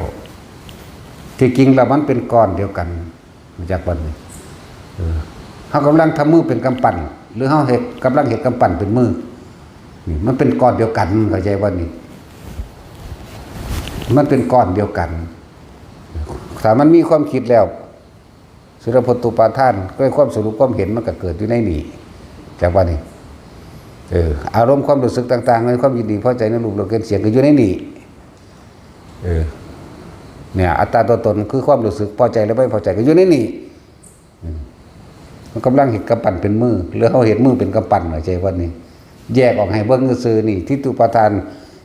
ที่จริงแล้วมันเป็นก้อนเดียวกัน รู้จักบ่นี่? เออ เฮากำลังทำมือเป็นกำปั้น หรือเฮาเฮ็ด กำลังเฮ็ดกำปั้นเป็นมือ นี่มันเป็นก้อนเดียวกัน เข้าใจบ่นี่? มันเป็นก้อนเดียวกัน ถ้ามันมีความคิดแล้ว สิโรพฏตุปาทาน ก็ความสรุปความเห็นมันก็เกิดอยู่ในนี่ จักบ่นี่? เออ อารมณ์ความรู้สึกต่างๆ ในความยินดีพอใจในรูป รส กลิ่น เสียงก็อยู่ในนี่ เออ เนี่ย อัตตาตัวตนคือความรู้สึกพอใจและไม่พอใจก็อยู่ในนี่ อืม มันกำลังเฮ็ดกำปั้นเป็นมือ หรือเฮาเฮ็ดมือเป็นกำปั้น เข้าใจบ่นี่? แยกออกให้เบิ่งซื่อๆ นี่ ทิฏฐุปาทาน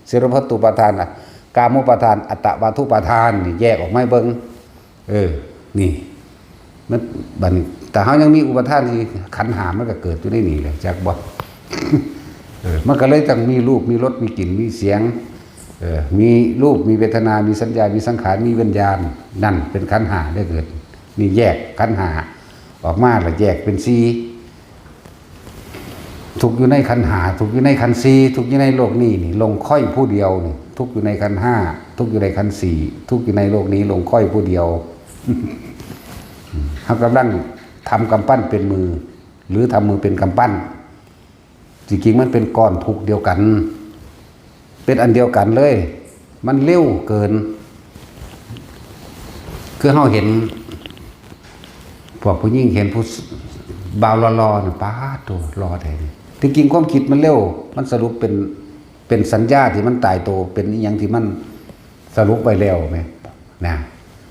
สิโรพฏตุปาทาน กามุปาทาน อัตตวาทุปาทาน นี่แยกออกมาให้เบิ่ง เออ นี่ มัน บัดนี้ ถ้าเฮายังมีอุปาทานที่ขันธ์ห้ามันก็เกิดอยู่ในนี่แหละ จักบ่? เออ มันก็เลยต้องมีรูป มีรส มีกลิ่น มีเสียง เออ มีรูป มีเวทนา มีสัญญา มีสังขาร มีวิญญาณ นั่นเป็นขันธ์ห้าได้เกิด นี่แยกขันธ์ห้าออกมาแล้วแยกเป็นสี่ ทุกข์อยู่ในขันธ์ห้า ทุกข์อยู่ในขันธ์สี่ ทุกข์อยู่ในโลกนี้นี่ ลงค่อยผู้เดียวนี่ ทุกข์อยู่ในขันธ์ห้า ทุกข์อยู่ในขันธ์สี่ ทุกข์อยู่ในโลกนี้ ลงค่อยผู้เดียว เฮากำลังทำกำปั้นเป็นมือ หรือทำมือเป็นกำปั้น จริงๆ มันเป็นก้อนทุกข์เดียวกัน เป็นอันเดียวกันเลย มันเร็วเกิน คือเฮาเห็น พวกผู้หญิงเห็นผู้บ่าวหล่อๆ นี่ ป๊าดโธ่ หล่อแท้นี่ ที่จริงความคิดมันเร็ว มันสรุปเป็น เป็นสัญญาที่มันตายตัว เป็นอิหยังที่มันสรุปไว้แล้วแหม นะ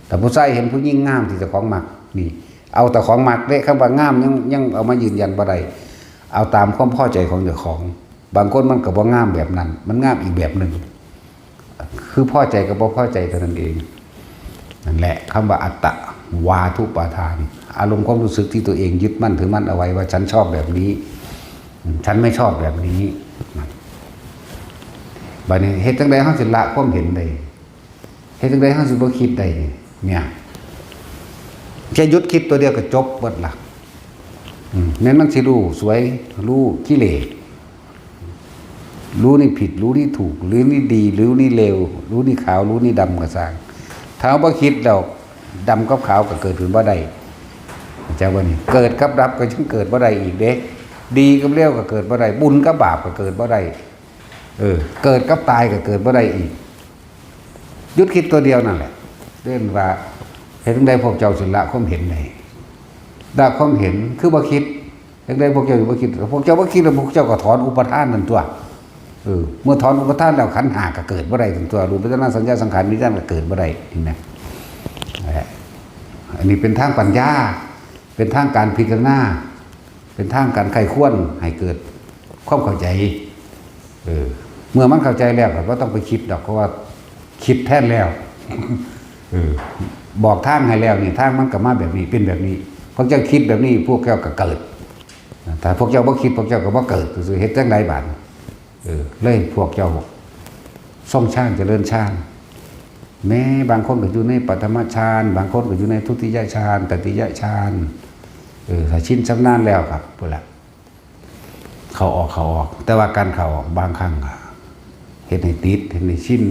แต่ผู้ชายเห็นผู้หญิงงามที่เจ้าของมัก นี่ เอาแต่ของมักเด้ คำว่างามยัง ยังเอามายืนยันบ่ได้ เอาตามความพอใจของเจ้าของ บางคนมันก็บ่งามแบบนั้น มันงามอีกแบบหนึ่ง คือพอใจกับบ่พอใจเท่านั้นเอง นั่นแหละคำว่าอัตตวาทุปาทาน อารมณ์ความรู้สึกที่ตัวเองยึดมั่นถือมั่นเอาไว้ว่าฉันชอบแบบนี้ ฉันไม่ชอบแบบนี้ บัดนี้เฮ็ดจั่งใดเฮาสิละความเห็นได้ เฮ็ดจั่งใดเฮาสิบ่คิดได้ เนี่ย แค่หยุดคิดตัวเดียวก็จบเบิดละ อืม แม่นมันสิรู้สวย รู้กิเลส รู้นี่ผิด รู้นี่ถูก รู้นี่ดี รู้นี่เลว รู้นี่ขาว รู้นี่ดำก็ซ่าง ถ้าเฮาบ่คิดแล้ว ดำกับขาวก็เกิดขึ้นบ่ได้ เข้าใจบ่นี่? เกิดกับดับก็ยังเกิดบ่ได้อีกเด้ ดีกับเลวก็เกิดบ่ได้ บุญกับบาปก็เกิดบ่ได้ เออ เกิดกับตายก็เกิดบ่ได้อีก หยุดคิดตัวเดียวนั่นแหละ เรียกว่า เฮ็ดจั่งใดพวกเจ้าสิละความเห็นได้ ละความเห็น คือบ่คิด เฮ็ดจั่งใดพวกเจ้าสิบ่คิด พวกเจ้าบ่คิดแล้วพวกเจ้าก็ถอนอุปาทานนั่นตั๊ว เออ เมื่อถอนอุปาทานแล้วขันธ์ห้าก็เกิดบ่ได้นั่นตั๊ว รูป เวทนา สัญญา สังขาร วิญญาณก็เกิดบ่ได้ เห็นไหม? นั่นแหละ อันนี้เป็นทางปัญญา เป็นทางการพิจารณา เป็นทางการใคร่ครวญให้เกิดความเข้าใจ เออ เมื่อมันเข้าใจแล้วก็บ่ต้องไปคิดดอก เพราะว่าคิดแทนแล้ว เออ บอกทางให้แล้วนี่ ทางมันก็มาแบบนี้ เป็นแบบนี้ พวกเจ้าคิดแบบนี้ พวกเจ้าก็เกิด ถ้าพวกเจ้าบ่คิด พวกเจ้าก็บ่เกิด ซื่อๆ เฮ็ดจั่งใดบาดนี้? เออ เลยพวกเจ้าทรงฌาน เจริญฌาน แม้บางคนก็อยู่ในปฐมฌาน บางคนก็อยู่ในทุติยฌาน ตติยฌาน เออ ถ้าชินชำนาญแล้วครับ พุ้นล่ะ เข้าออก เข้าออก แต่ว่าการเข้าออกบางครั้งก็เฮ็ดให้ติด เฮ็ดให้ชิน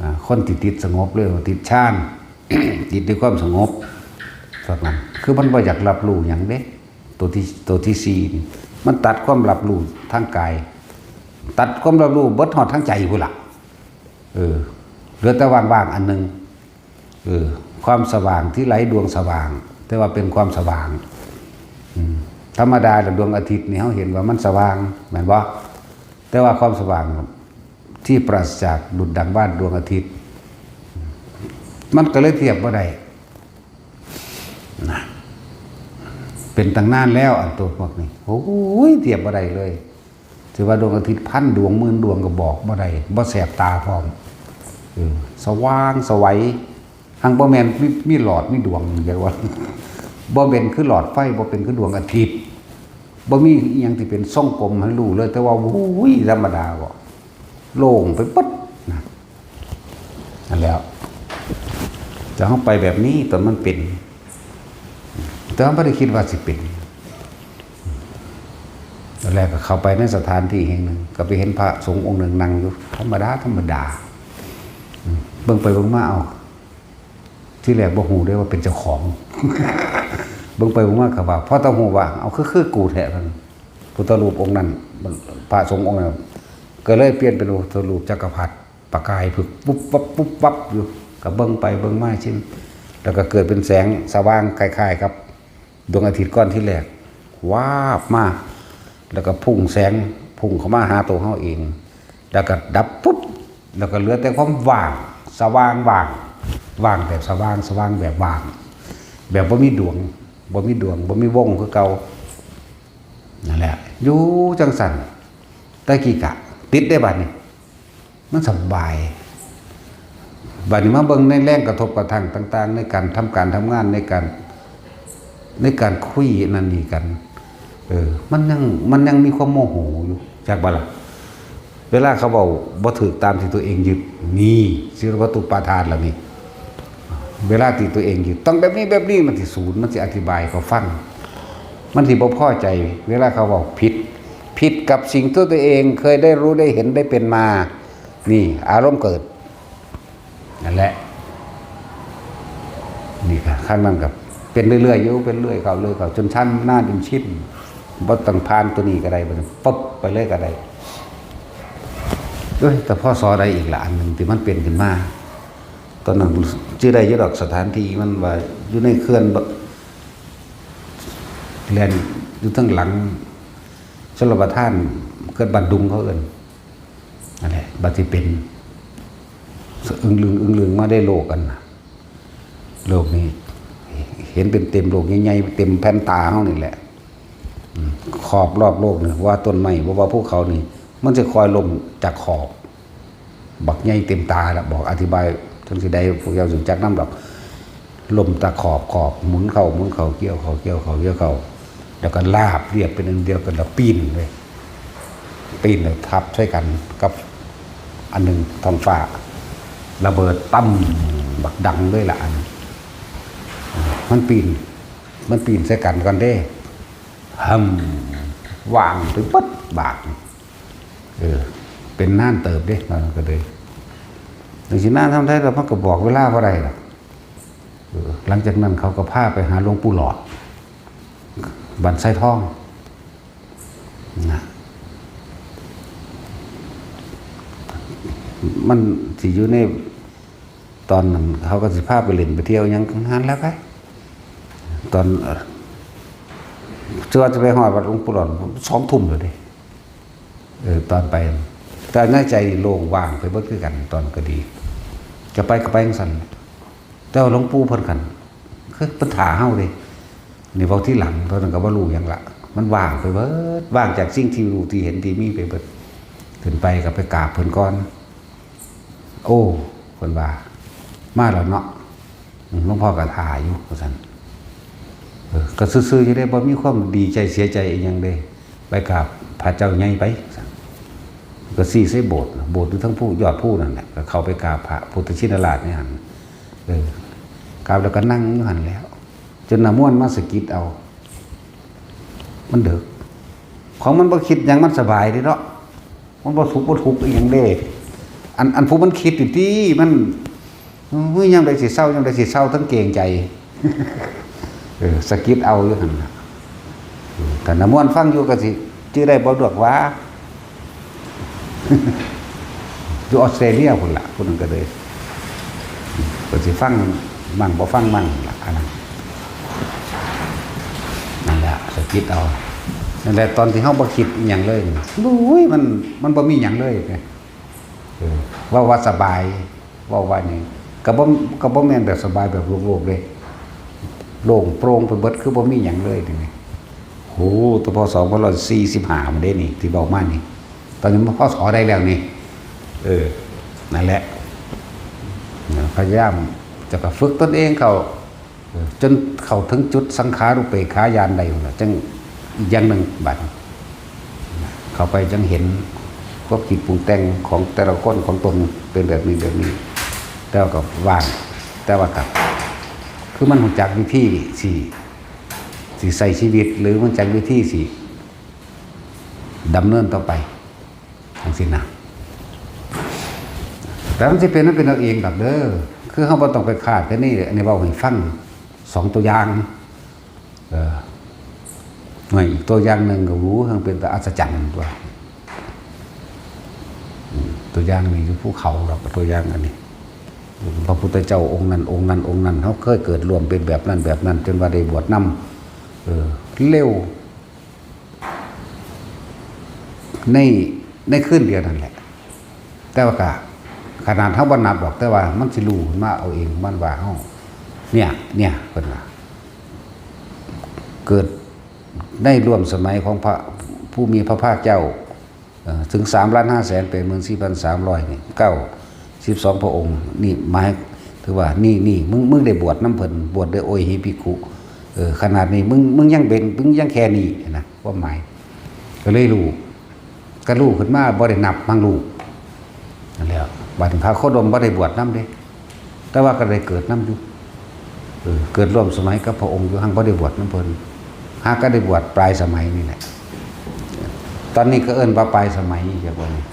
อ่า คนที่ติดสงบเลยว่าติดฌาน ติดด้วยความสงบ พวกนั้น คือมันบ่อยากรับรู้หยังเด้ ตัวที่ ตัวที่สี่นี่ มันตัดความรับรู้ทางกาย ตัดความรับรู้เบิดฮอดทางใจพุ้นล่ะ เออ เหลือแต่ว่างๆ อันหนึ่ง เออ ความสว่างที่ไร้ดวงสว่าง แต่ว่าเป็นความสว่าง อืม ธรรมดาแล้วดวงอาทิตย์นี่เฮาเห็นว่ามันสว่าง แม่นบ่? แต่ว่าความสว่าง ที่ปราศจากดุจดังว่านดวงอาทิตย์ มันก็เลยเทียบบ่ได้นะ เป็นตั้งนานแล้วอันตัวพวกนี้ โอ้ย เทียบบ่ได้เลย ถือว่าดวงอาทิตย์พันดวงหมื่นดวงก็บอกบ่ได้ บ่แสบตาพร้อม เออ สว่างไสว หังบ่แม่นมี มีหลอดมีดวง จั่งว่า บ่เป็นคือหลอดไฟ บ่เป็นคือดวงอาทิตย์ บ่มีอิหยังที่เป็นทรงกลมให้รู้เลย แต่ว่า โอ้ย ธรรมดาบ่ โล่งไปเบิดนะ นั่นแหล้ว แต่เฮาไปแบบนี้ตอนมันเป็น แต่เฮาบ่ได้คิดว่าสิเป็น ตอนแรกก็เข้าไปในสถานที่แห่งหนึ่ง ก็ไปเห็นพระสงฆ์องค์หนึ่งนั่งอยู่ ธรรมดา ธรรมดา อืม เบิ่งไปเบิ่งมา เอ้า ทีแรกบ่ฮู้เด้ว่าเป็นเจ้าของ เบิ่งไปเบิ่งมาก็ว่า พอแต่ฮู้ว่า เอ้า คือ คือกูแท้ พุทธรูปองค์นั้น พระสงฆ์องค์นั้น ก็เลยเปลี่ยนเป็นพุทธรูปจักรพรรดิ ประกายผึก ปุ๊บวับ ปุ๊บวับอยู่ ก็เบิ่งไปเบิ่งมา ชิม แล้วก็เกิดเป็นแสงสว่างคล้ายๆกับดวงอาทิตย์ก้อนที่แรก วาบมา แล้วก็พุ่งแสง พุ่งเข้ามาหาตัวเฮาเอง แล้วก็ดับปุ๊บ แล้วก็เหลือแต่ความว่าง สว่างว่าง ว่างแบบสว่าง สว่างแบบว่าง แบบบ่มีดวง บ่มีดวง บ่มีวงคือเก่า นั่นแหละ อยู่จั่งซั่น แต่กี้กะติดได้บัดนี้ มันสบาย บัดนี้มาเบิ่งในแรงกระทบกระทั่งต่างๆ ในการทำการทำงาน ในการ ในการคุยนั่นนี่กัน เออ มันยัง มันยังมีความโมโหอยู่ จักบ่ล่ะ เวลาเขาเว้าบ่ถูกตามที่ตัวเองยึด นี่ สิวัตถุปาทานล่ะนี่ เวลาที่ตัวเองยึด ต้องแบบนี้แบบนี้ มันสิสูน มันสิอธิบายให้เขาฟัง มันสิบ่พอใจ เวลาเขาเว้าผิด ผิดกับสิ่งที่ตัวเองเคยได้รู้ได้เห็นได้เป็นมา นี่ อารมณ์เกิด นั่นแหละ นี่ก็ ครั้งนั้นก็เป็นเรื่อยๆอยู่ เป็นเรื่อยเข้า เรื่อยเข้า จนชำนาญจนชิน บ่ต้องผ่านตัวนี้ก็ได้ บัดนี้ปุ๊บไปเลยก็ได้ เอ้ย แต่ พ.ศ. ใดอีกล่ะ อันหนึ่งที่มันเป็นขึ้นมา ตอนนั้นจื่อได้อยู่ดอก สถานที่มันว่าอยู่ในเขื่อนบัก แล่นอยู่ทางหลังชลประทาน เขื่อนบ้านดุงเขาเอิ้น นั่นแหละ บัดสิเป็น อึ้งลึง อึ้งลึงมาได้โลกกันน่ะ โลกนี้ เห็นเป็นเต็มโลกใหญ่ๆ เต็มแผ่นตาเฮานี่แหละ อืม ขอบรอบโลกนี่ ว่าต้นไม้ บ่ว่าภูเขานี่ มันสิค่อยล้มจากขอบ บักใหญ่เต็มตาละ บอกอธิบายจั่งสิได้ พวกเจ้าสิจักนำดอก ล้มตะขอบขอบ หมุนเข้าหมุนเข้า เกี่ยวเข้าเกี่ยวเข้า เกี่ยวเข้า แล้วก็ราบเรียบเป็นอันเดียวกัน แล้วปีนเลย ปีนเลยทับใส่กันกับอันหนึ่งท้องฟ้า ระเบิดตั้ม บักดังเลยล่ะ อัน มันปีน มันปีนใส่กันก่อนเด้ หำ ว่างไปเบิดบาด เออ เป็นนานเติบเด้ มันก็เลย จั่งซี้นานทำได้ แล้วมันก็บอกเวลาบ่ได้ล่ะ เออ หลังจากนั้นเขาก็พาไปหาหลวงปู่หลอด บ้านไซทอง นะ มันสิอยู่ใน ตอนนั้นเขาก็สิพาไปเล่นไปเที่ยวหยังงานแล้วไป ตอน เอ่อ จะว่าจะไปฮอดวัดหลวงปู่หลอด สองทุ่มแล้วเด้ เออ ตอนไป แต่ในใจนี่โล่งว่างไปเบิดคือกัน ตอนก็ดี จะไปก็ไปจั่งซั้น แต่ว่าหลวงปู่เพิ่นคัน คือเพิ่นถ่าเฮาเด้ นี่เว้าทีหลัง ตอนนั้นก็บ่รู้หยังละ มันว่างไปเบิด ว่างจากสิ่งที่รู้ที่เห็นที่มีไปเบิด ขึ้นไปก็ไปกราบเพิ่นก่อน โอ้ เพิ่นว่า มาแล้วเนาะ อืม หลวงพ่อก็ถ่าอยู่ ว่าซั่น เออ ก็ซื่อๆอยู่เด้ บ่มีความดีใจเสียใจอีหยังเด้ ไปกราบพระเจ้าใหญ่ไป ว่าซั่น ก็ซี้ใส่โบสถ์น่ะ โบสถ์อยู่เทิงภู ยอดภูนั่นแหละ ก็เข้าไปกราบพระพุทธชินราชในหั้น เออ กราบแล้วก็นั่งอยู่หั้นแหล้ว จนน้าม่วนมาสะกิดเอา มันดึก ของมันบ่คิดหยัง มันสบายเด้เนาะ มันบ่สุขบ่ทุกข์อีหยังเด้ อัน อันผู้มันคิดนี่ติ มัน เฮ้ย ยามใดสิเซา ยามใดสิเซา ทั้งเกรงใจ เออ สะกิดเอาอยู่หั่นน่ะ เออ ถ้าน้าม่วนฟังอยู่ก็สิจื่อได้บ่ดอกหวา อยู่ออสเตรเลียพุ้นล่ะ ผู้นั้นก็เลย ก็สิฟังมั่งบ่ฟังมั่งล่ะ อันนั้น นั่นแหละ สะกิดเอา นั่นแหละ ตอนที่เฮาบ่คิดอิหยังเลยนี่ โอ้ย มัน มันบ่มีหยังเลย เด้ เว้าว่าสบาย เว้าว่านี่ ก็บ่ ก็บ่แม่นแบบสบายแบบโลกๆเด้ โล่งโปร่งไปเบิด คือบ่มีหยังเลยนี่ โห แต่ พ.ศ. สองพันสี่สิบห้า มันเด้นี่ ที่เว้ามานี่ ตอนนี้มัน พ.ศ. ได้แล้วนี่ เออ นั่นแหละ พยายามจะก็ฝึกตนเองเข้า เออ จนเข้าถึงจุดสังขารุปเปกขาญาณได้พุ่นล่ะ จั่งอีกอย่างหนึ่งบัด เข้าไปจั่งเห็นความคิดปรุงแต่งของแต่ละคนของตนเป็นแบบนี้แบบนี้ แต่ว่าก็ว่าง แต่ว่าก็ คือมันรู้จักวิธีสิ สิใช้ชีวิต หรือมันจักวิธีสิดำเนินต่อไป จั่งซี้นะ แต่มันสิเป็น มันเป็นเอาเองดอกเด้อ คือเฮาบ่ต้องไปคาดคะเน อันนี้เว้าให้ฟังสองตัวอย่าง เออ ไม่ อีกตัวอย่างหนึ่งก็ โอ้โห มันเป็นตาอัศจรรย์ตัว อืม ตัวอย่างนี่อยู่ภูเขาดอก ตัวอย่างอันนี้ พระพุทธเจ้าองค์นั้น องค์นั้น องค์นั้น เขาเคยเกิดร่วมเป็นแบบนั้น แบบนั้น จนว่าได้บวชนำ เออ เร็ว ใน ในคืนเดียวนั่นแหละ แต่ว่าก็ ขนาดเขาบ่นับดอก แต่ว่ามันสิรู้มาเอาเอง มันว่าเฮา เนี่ย เนี่ย เพิ่นว่า เกิดในร่วมสมัยของพระผู้มีพระภาคเจ้า เอ่อ ถึง สามล้านห้าแสนแปดหมื่นสี่พันสามร้อย นี่ เก้าสิบสอง พระองค์ นี่หมาย ถือว่า นี่ นี่ มึง มึงได้บวชนำเพิ่น บวชได้โอหิภิกขุ เออ ขนาดนี้ มึง มึงยังเป็น มึงยังแค่นี้นะ ความหมาย ก็เลยรู้ ก็รู้ขึ้นมา บ่ได้นับ บางรู้ นั่นแหละ บัดนี้พระโคดมบ่ได้บวชนำเด้ แต่ว่าก็ได้เกิดนำอยู่ เออ เกิดร่วมสมัยกับพระองค์อยู่ หั้งบ่ได้บวชนำเพิ่น หากก็ได้บวชปลายสมัยนี่แหละ ตอนนี้ก็เอิ้นว่าปลายสมัย จักว่านี่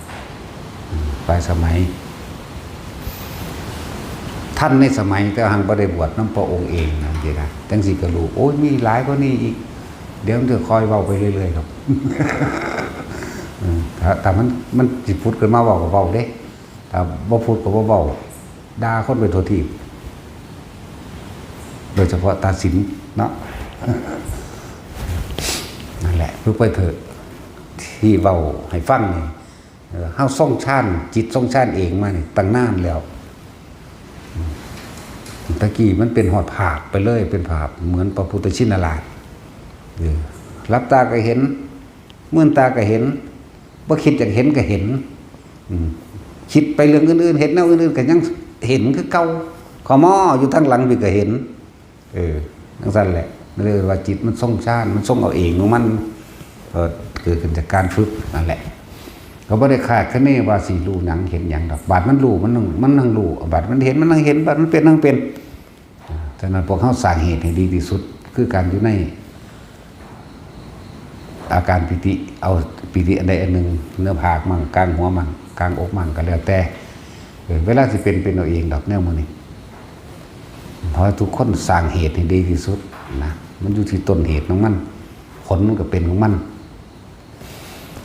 อืม ปลายสมัย ทันในสมัย แต่หั้งบ่ได้บวชนำพระองค์เอง จั่งซี้นะ จั่งซี้ก็รู้ โอ้ย มีหลายกว่านี้อีก เดี๋ยวมันจะคอยเว้าไปเรื่อยๆครับ อืม ถ้า ถ้ามัน มันสิผุดขึ้นมาเว้าก็เว้าเด้ ถ้าบ่ผุดก็บ่เว้า ด่าคนไปทั่วทีป โดยเฉพาะตาสินเนาะ นั่นแหละ ฝึกไปเถอะ ที่เว้าให้ฟังนี่ เออ เฮาทรงฌาน จิตทรงฌานเองมานี่ตั้งนานแล้ว อืม ตะกี้มันเป็นฮอดภาพไปเลย เป็นภาพเหมือนพระพุทธชินราช เออ หลับตาก็เห็น มืนตาก็เห็น บ่คิดอยากเห็นก็เห็น อืม คิดไปเรื่องอื่นๆ เฮ็ดแนวอื่นๆ ก็ยังเห็นคือเก่า ขมออยู่ทางหลังพี้ก็เห็น เออ จั่งซั้นแหละ เลยว่าจิตมันทรงฌาน มันทรงเอาเองของมัน เออ เกิดขึ้นจากการฝึกนั่นแหละ ก็บ่ได้คาดคะเนว่าสิรู้หยังเห็นหยังดอก บาดมันรู้ มันนั่ง มันนั่งรู้ บาดมันเห็น มันนั่งเห็น บาดมันเป็น นั่งเป็น อ่า ฉะนั้นพวกเฮาสร้างเหตุให้ดีที่สุด คือการอยู่ใน อาการปีติ เอาปีติอันใดอันหนึ่ง เนื้อผากมั่ง กลางหัวมั่ง กลางอกมั่ง ก็แล้วแต่ เออ เวลาสิเป็น เป็นเอาเองดอกแนวหมู่นี้ ขอให้ทุกคนสร้างเหตุให้ดีที่สุดนะ มันอยู่ที่ต้นเหตุของมัน ผลมันก็เป็นของมัน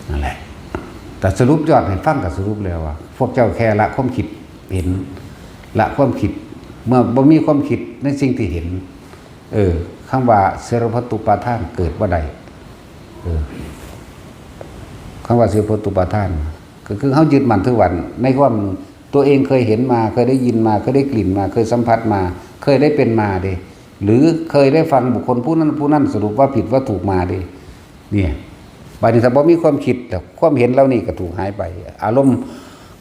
นั่นแหละ แต่สรุปยอดให้ฟังก็สรุปแล้วว่า พวกเจ้าแค่ละความคิดเห็น ละความคิด เมื่อบ่มีความคิดในสิ่งที่เห็น เออ คำว่าเสรภตุปาทานเกิดบ่ได้ เออ คำว่าเสรภตุปาทาน ก็คือเฮายึดมั่นถือมั่นในความตัวเองเคยเห็นมา เคยได้ยินมา เคยได้กลิ่นมา เคยสัมผัสมา เคยได้เป็นมาเด้ หรือเคยได้ฟังบุคคลผู้นั้นผู้นั้นสรุปว่าผิดว่าถูกมาเด้ เนี่ย บัดนี้ถ้าบ่มีความคิด แต่ความเห็นเหล่านี้ก็ถูกหายไป อารมณ์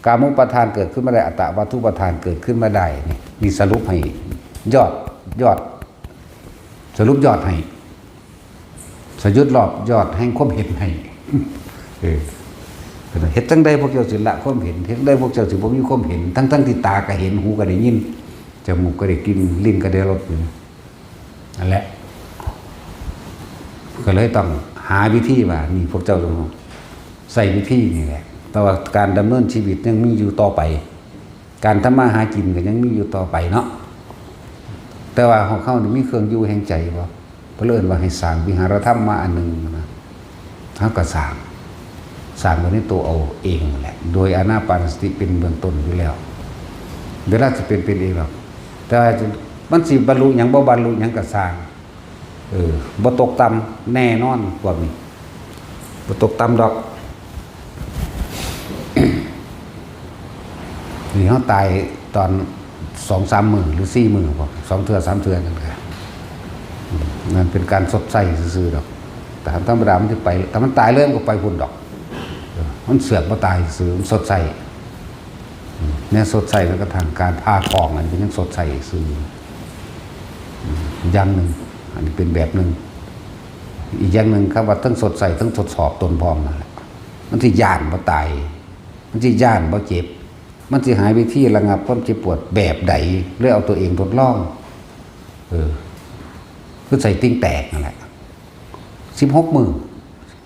กามุปาทานเกิดขึ้นมาได้ อัตตวัตถุปาทานเกิดขึ้นมาได้ นี่ นี่สรุปให้ยอด ยอด สรุปยอดให้ สยุดรอบยอดแห่งความเห็นให้ เออ เฮ็ดจั่งใดพวกเจ้าสิละความเห็น เฮ็ดจั่งใดพวกเจ้าสิบ่มีความเห็น ทั้งๆที่ตาก็เห็น หูก็ได้ยิน จมูกก็ได้กลิ่น ลิ้นก็ได้รส นั่นแหละ ก็เลยต้องหาวิธีว่า นี่พวกเจ้าต้องใช้วิธีนี่แหละ แต่ว่าการดำเนินชีวิตยังมีอยู่ต่อไป การทำมาหากินก็ยังมีอยู่ต่อไปเนาะ แต่ว่าของเขานี่มีเครื่องอยู่แห่งใจบ่ เพิ่นเอิ้นว่าให้สร้างวิหารธรรมมาอันหนึ่งนะ เฮาก็สร้าง สร้างไว้ในตัวเอาเองนั่นแหละ โดยอานาปานสติเป็นเบื้องต้นอยู่แล้ว เวลาสิเป็น เป็นเองหรอก แต่ว่ามันสิบรรลุหยังบ่บรรลุหยังก็ซ่าง เออ บ่ตกต่ำแน่นอนพวกนี้ บ่ตกต่ำดอก เ นี่เขาตายตอนสองสามมื้อหรือสี่มื้อบ่ สองเทื่อสามเทื่อนั่นก็ อืม นั่นเป็นการชดใช้ซื่อๆดอก แต่ธรรมดามันสิไป ถ้ามันตายเลยมันก็ไปพุ้นดอก เออ มันเสือกบ่ตายซื่อ มันชดใช้ อืม เนี่ยชดใช้แล้วก็ทางการผ่าท้องอันนี้ก็ยังชดใช้ซื่อ อืม อย่างหนึ่ง อันนี้เป็นแบบหนึ่ง อีกอย่างหนึ่ง คำว่าทั้งชดใช้ทั้งทดสอบตนพร้อมนั่นแหละ มันสิย้านบ่ตาย มันสิย้านบ่เจ็บ มันสิหาวิธีระงับความเจ็บปวดแบบใด เลยเอาตัวเองทดลอง เออ คือใส่ติ่งแตกนั่นแหละ สิบหกมื้อ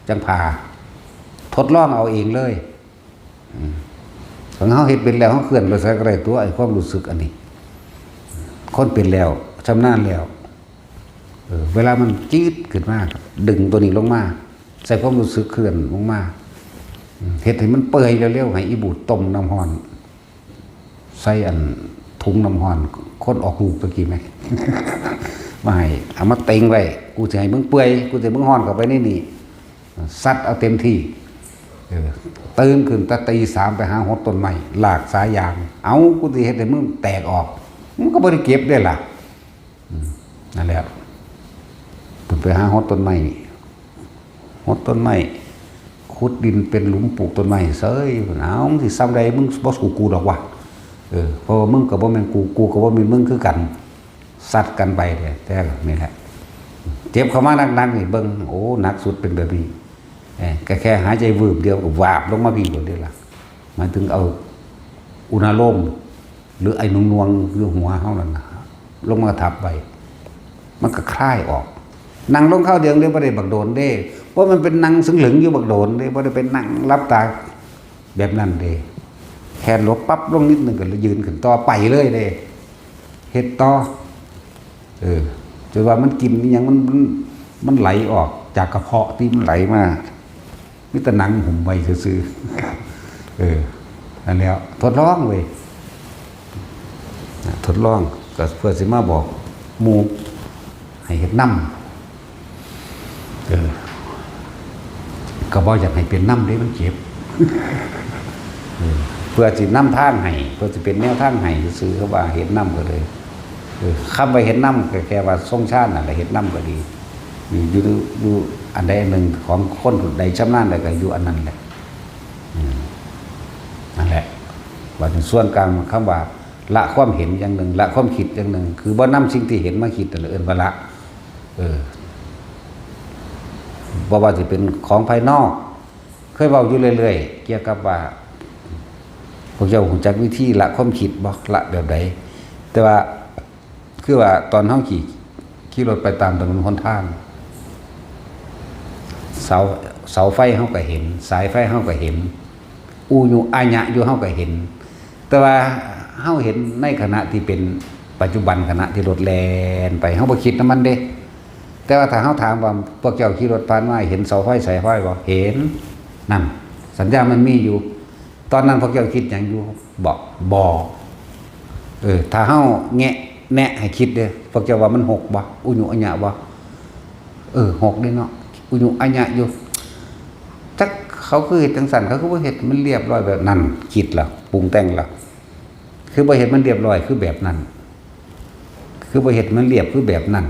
จั่งผ่า ทดลองเอาเองเลย อืม ของเฮาเฮ็ดเป็นแล้ว เฮาเคลื่อนไปไสก็ได้ตัว ไอ้ความรู้สึกอันนี้ คนเป็นแล้ว ชำนาญแล้ว เออ เวลามันจี๊ดขึ้นมา ดึงตัวนี้ลงมา ใส่ความรู้สึกเคลื่อนลงมา อืม เฮ็ดให้มันเปื่อยเร็วๆ ให้อีบูดต้มน้ำร้อน ใส่อันถุงน้ำร้อน คนออกลูกตะกี้ไหม มาให้ เอามาเต็งไว้ กูสิให้มึงเปื่อย กูสิให้มึงร้อนเข้าไปในนี่ ซัดเอาเต็มที่ เออ ตื่นขึ้นแต่ตีสามไปหาหดต้นไม้ ลากสายยาง เอา กูสิเฮ็ดให้มึงแตกออก มึงก็บ่ได้เก็บได้ล่ะ อืม นั่นแหละ เพิ่นไปหาหดต้นไม้ หดต้นไม้ ขุดดินเป็นหลุมปลูกต้นไม้เซ้ย เอา มึงสิซ่ำใด มึงบ่สู้กูดอกวะ เออ เพราะว่ามึงก็บ่แม่นกู กูก็บ่แม่นมึงคือกัน ซัดกันไปเด้ แต่นี่แหละ เจ็บเข้ามาหนักๆนี่ เบิ่ง โอ้ หนักสุดเป็นแบบนี้ เออ ก็แค่หายใจวืบเดียวก็วาบลงมาพี้โลดเด้ล่ะ หมายถึงเอาอุณาโลม หรือไอ้นวงๆอยู่หัวเฮานั่นน่ะ ลงมาทับไว้ มันก็คลายออก นั่งลงคราวเดียวเด้ บ่ได้บักโดนเด้ เพราะมันเป็นนั่งซึ่งเหลิงอยู่บักโดนเด้ บ่ได้เป็นนั่งหลับตาแบบนั้นเด้ แค่หลบปั๊บลงนิดหนึ่งก็ยืนขึ้นต่อไปเลยเด้ เฮ็ดต่อ เออ จนว่ามันกินอิหยัง มัน มัน มันไหลออกจากกระเพาะที่มันไหลมา มีแต่หนังหุ้มไว้ซื่อๆ เออ นั่นแหละ ทดลองเว้ย นะ ทดลอง ก็เพื่อสิมาบอกหมู่ให้เฮ็ดนำ เออ ก็บ่อยากให้เป็นนำเด้ มันเจ็บ เออ เพื่อสินำทางให้ เพื่อสิเป็นแนวทางให้ซื่อๆ เขาว่าเฮ็ดนำก็เลย เออ คำว่าเฮ็ดนำก็แค่ว่าทรงฌานนั่นแหละ เฮ็ดนำก็ดี นี่อยู่ อยู่อันใดอันหนึ่งของคนใดชำนาญแล้วก็อยู่อันนั้นแหละ อืม นั่นแหละ บัดนี้ส่วนกลางคำว่าละความเห็นอย่างหนึ่ง ละความคิดอย่างหนึ่ง คือบ่นำสิ่งที่เห็นมาคิดนั่นแหละ เอิ้นว่าละ เออ บ่ว่าสิเป็นของภายนอก เคยเว้าอยู่เรื่อยๆ เกี่ยวกับว่า พวกเจ้ารู้จักวิธีละความคิดบ่ ละแบบใด แต่ว่า คือว่าตอนเฮาขี่ ขี่รถไปตามถนนหนทาง เสา เสาไฟเฮาก็เห็น สายไฟเฮาก็เห็น อุยุอะยะอยู่เฮาก็เห็น แต่ว่าเฮาเห็นในขณะที่เป็นปัจจุบัน ขณะที่รถแล่นไป เฮาบ่คิดนำมันเด้ แต่ว่าถ้าเฮาถามว่า พวกเจ้าขี่รถผ่านมาเห็นเสาไฟสายไฟบ่ เห็น นั่น สัญญามันมีอยู่ ตอนนั้นพวกเจ้าคิดหยังอยู่บ่ บ่ เออ ถ้าเฮาแงะแนะให้คิดเด้ พวกเจ้าว่ามันหกบ่ อุยุอะยะบ่ เออ หกเด้เนาะ อุยุอะยะอยู่ จักเขาคือเฮ็ดจังซั่น เขาคือบ่เฮ็ดมันเรียบร้อยแบบนั้น คิดแล้ว ปรุงแต่งแล้ว คือบ่เฮ็ดมันเรียบร้อยคือแบบนั้น คือบ่เฮ็ดมันเรียบคือแบบนั้น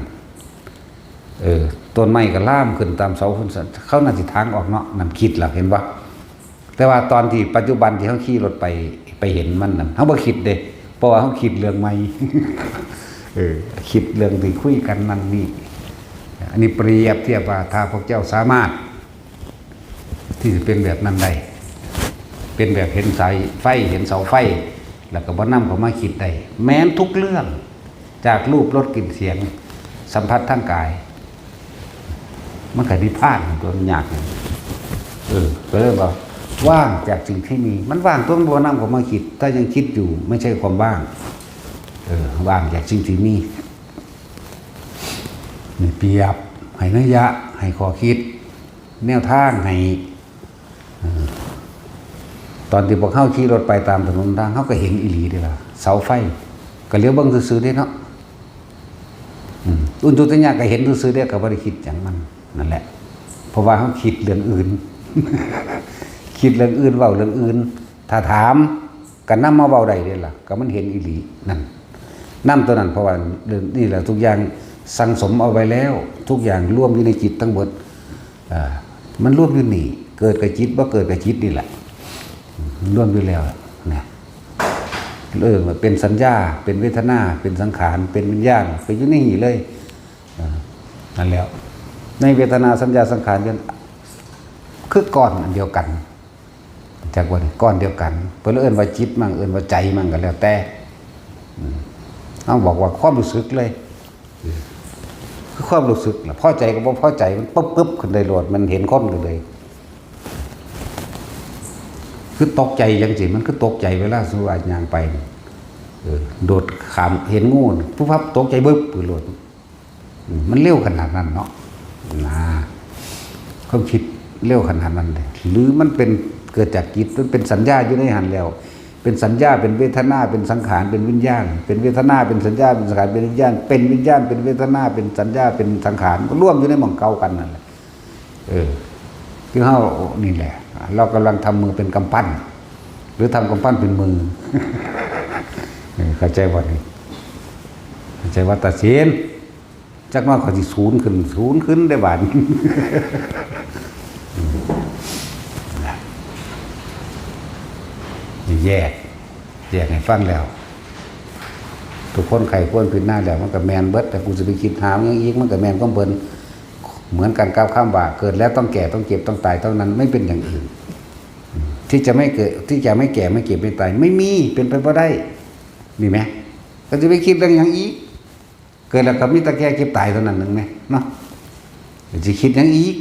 เออ ต้นไม้ก็ลามขึ้นตามเสาพุ้นซั่น เขาน่าสิถางออกเนาะ นั่นคิดแล้ว เห็นบ่ แต่ว่าตอนที่ปัจจุบันที่เฮาขี่รถไป ไปเห็นมันนั่น เฮาบ่คิดเด้ เพราะว่าเฮาคิดเรื่องใหม่ เออ คิดเรื่องที่คุยกันนั่นนี่ อันนี้เปรียบเทียบว่าถ้าพวกเจ้าสามารถ ที่จะเป็นแบบนั้นได้ เป็นแบบเห็นสายไฟ เห็นเสาไฟ แล้วก็บ่นำเข้ามาคิดได้ แม้นทุกเรื่อง จากรูป รส กลิ่น เสียง สัมผัสทางกาย มันก็นิพพานตัวมันยากนะ เออ ก็เลยว่า ว่างจากสิ่งที่มี มันว่างตัวมันบ่นำเข้ามาคิด ถ้ายังคิดอยู่ไม่ใช่ความว่าง เออ ว่างจากสิ่งที่มี นี่เปรียบ ให้นัยยะ ให้ข้อคิด แนวทางให้ เออ ตอนที่พวกเฮาขี่รถไปตามถนนทาง เฮาก็เห็นอีหลีเด้ล่ะ เสาไฟ ก็เหลียวเบิ่งซื่อๆเด้เนาะ อืม อุนจุตญาก็เห็นซื่อๆเด้ ก็บ่ได้คิดหยังมัน นั่นแหละ เพราะว่าเฮาคิดเรื่องอื่น คิดเรื่องอื่น เว้าเรื่องอื่น ถ้าถาม ก็นำมาเว้าได้เด้ล่ะ ก็มันเห็นอีหลีนั่น นำตัวนั้น เพราะว่านี่แหละทุกอย่างสั่งสมเอาไว้แล้ว ทุกอย่างรวมอยู่ในจิตทั้งหมด อ่า มันรวมอยู่นี่ เกิดกับจิต บ่เกิดกับจิตนี่แหละ อืม มันรวมอยู่แล้วนะ เออ เป็นสัญญา เป็นเวทนา เป็นสังขาร เป็นวิญญาณ ไปอยู่ในนี่เลย อ่า นั่นแล้ว ในเวทนา สัญญา สังขาร เป็น คือก้อนอันเดียวกัน จักว่าก้อนเดียวกัน เพิ่นเอิ้นว่าจิตมั่ง เอิ้นว่าใจมั่งก็แล้วแต่ อืม เฮาบอกว่าความรู้สึกเลย คือความรู้สึกล่ะ พอใจกับบ่พอใจ มันปึ๊บๆ ขึ้นได้โลด มันเห็นคนก็เลย คือตกใจจังซี่ มันคือตกใจเวลาสมมุติว่าย่างไป เออ โดดข้าม เห็นงู ปุ๊บปั๊บ ตกใจบึ๊บ ขึ้นโลด อืม มันเร็วขนาดนั้นเนาะ นะ ความคิดเร็วขนาดนั้นเลย หรือมันเป็น เกิดจากจิต มันเป็นสัญญาอยู่ในหั้นแล้ว เป็นสัญญา เป็นเวทนา เป็นสังขาร เป็นวิญญาณ เป็นเวทนา เป็นสัญญา เป็นสังขาร เป็นวิญญาณ เป็นวิญญาณ เป็นเวทนา เป็นสัญญา เป็นสังขาร ก็รวมอยู่ในหม่องเก่ากันนั่นแหละ เออ คือเฮานี่แหละ เรากำลังทำมือเป็นกำปั้น หรือทำกำปั้นเป็นมือ เออ เข้าใจบ่นี่ เข้าใจว่าตัดสิน จักหน่อยข้อยสิสูนขึ้น สูนขึ้นได้บาดนี้ แยก แยกให้ฟังแล้ว ทุกคนไข้ควรพิจารณาแล้ว มันก็แม่นเบิด แต่กูสิไปคิดหาหยังอีก มันก็แม่นของเพิ่น เหมือนกันกับคำว่า เกิดแล้วต้องแก่ ต้องเจ็บ ต้องตายเท่านั้น ไม่เป็นอย่างอื่น ที่จะไม่เกิด ที่จะไม่แก่ ไม่เจ็บ ไม่ตาย ไม่มี เป็นไปบ่ได้ นี่แหม ก็สิไปคิดเรื่องหยังอีก เกิดแล้วก็มีแต่แก่เจ็บตายเท่านั้นหนึ่งแหมเนาะ สิคิดหยังอีก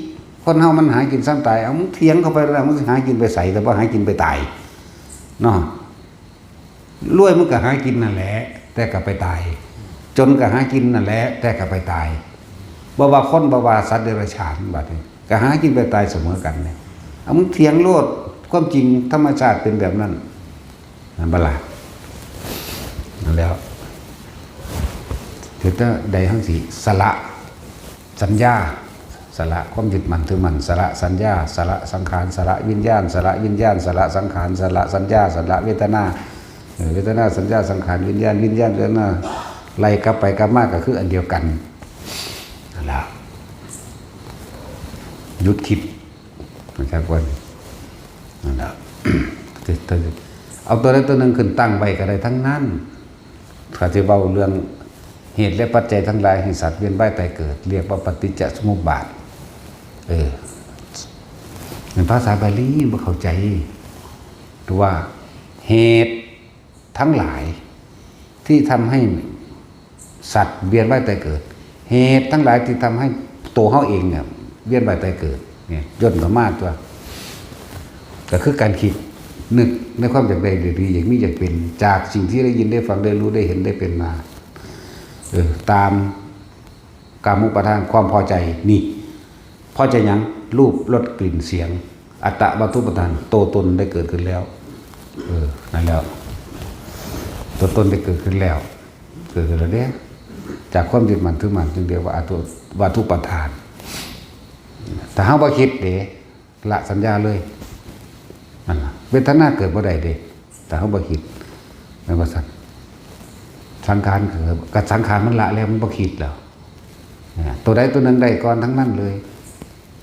คนเฮามันหากินซ้ำตาย เอามึงเถียงเข้าไปแล้ว มึงสิหากินไปไส แต่ว่าหากินไปตาย เนาะ รวยมึงก็หากินนั่นแหละ แต่ก็ไปตาย จนก็หากินนั่นแหละ แต่ก็ไปตาย บ่ว่าคน บ่ว่าสัตว์เดรัจฉาน บัดนี้ ก็หากินไปตายเสมอกันเนี่ย เอามึงเถียงโลด ความจริงธรรมชาติเป็นแบบนั้น นั่นบ่ล่ะ นั่นแล้ว เฮ็ดจั่งใด๋จั่งสิสละสัญญา สละความยึดมั่นถือมั่น สละสัญญา สละสังขาร สละวิญญาณ สละวิญญาณ สละสังขาร สละสัญญา สละเวทนา เออ เวทนา สัญญา สังขาร วิญญาณ วิญญาณ เวทนา ไล่กลับไปกลับมาก็คืออันเดียวกัน นั่นล่ะ หยุดคิด นะครับว่า นั่นล่ะ เอาตัวใดตัวหนึ่งขึ้นตั้งไว้ก็ได้ทั้งนั้น ถ้าสิเว้าเรื่องเหตุและปัจจัยทั้งหลายให้สัตว์เวียนว่ายตายเกิด เรียกว่าปฏิจจสมุปบาท เออ เป็นภาษาบาลีบ่เข้าใจ ตัวว่าเหตุทั้งหลายที่ทำให้สัตว์เวียนว่ายตายเกิด เหตุทั้งหลายที่ทำให้ตัวเฮาเองเนี่ย เวียนว่ายตายเกิด เนี่ย ย่นเข้ามาตัว ก็คือการคิดนึกในความอยากได้ดีๆ อยากมีอยากเป็น จากสิ่งที่ได้ยินได้ฟังได้รู้ได้เห็นได้เป็นมา เออ ตามกามุปาทาน ความพอใจ นี่ พอใจหยัง รูป รส กลิ่น เสียง อัตตวัตถุปาทาน ตัวตนได้เกิดขึ้นแล้ว เออ นั่นแล้ว ตัวตนได้เกิดขึ้นแล้ว เกิดขึ้นแล้วเด้ จากความยึดมั่นถือมั่นจึงเรียกว่าอัตตวัตถุปาทาน ถ้าเฮาบ่คิดเด้ ละสัญญาเลย นั่นล่ะ เวทนาเกิดบ่ได้เด้ ถ้าเฮาบ่คิด แม่นบ่ซั่น สังขารเกิด ก็สังขารมันละแล้ว มันบ่คิดแล้ว นะ ตัวใดตัวหนึ่งได้ก่อนทั้งนั้นเลย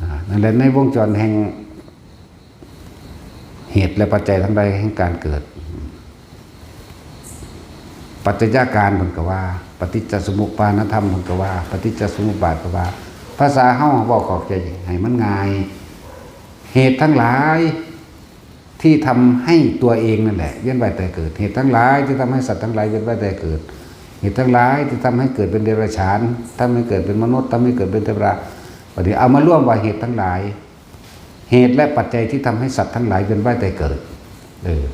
อ่า นั่นแหละ ในวงจรแห่งเหตุและปัจจัยทั้งหลายแห่งการเกิด ปัจจัยการเพิ่นก็ว่า ปฏิจจสมุปปานธรรมเพิ่นก็ว่า ปฏิจจสมุปบาทก็ว่า ภาษาเฮาเว้าเข้าใจให้มันง่าย เหตุทั้งหลายที่ทำให้ตัวเองนั่นแหละเวียนว่ายตายเกิด เหตุทั้งหลายที่ทำให้สัตว์ทั้งหลายเวียนว่ายตายเกิด เหตุทั้งหลายที่ทำให้เกิดเป็นเดรัจฉาน ทำให้เกิดเป็นมนุษย์ ทำให้เกิดเป็นเทวดา บัดนี้เอามารวมว่าเหตุทั้งหลาย เหตุและปัจจัยที่ทำให้สัตว์ทั้งหลายเวียนว่ายตายเกิด เออ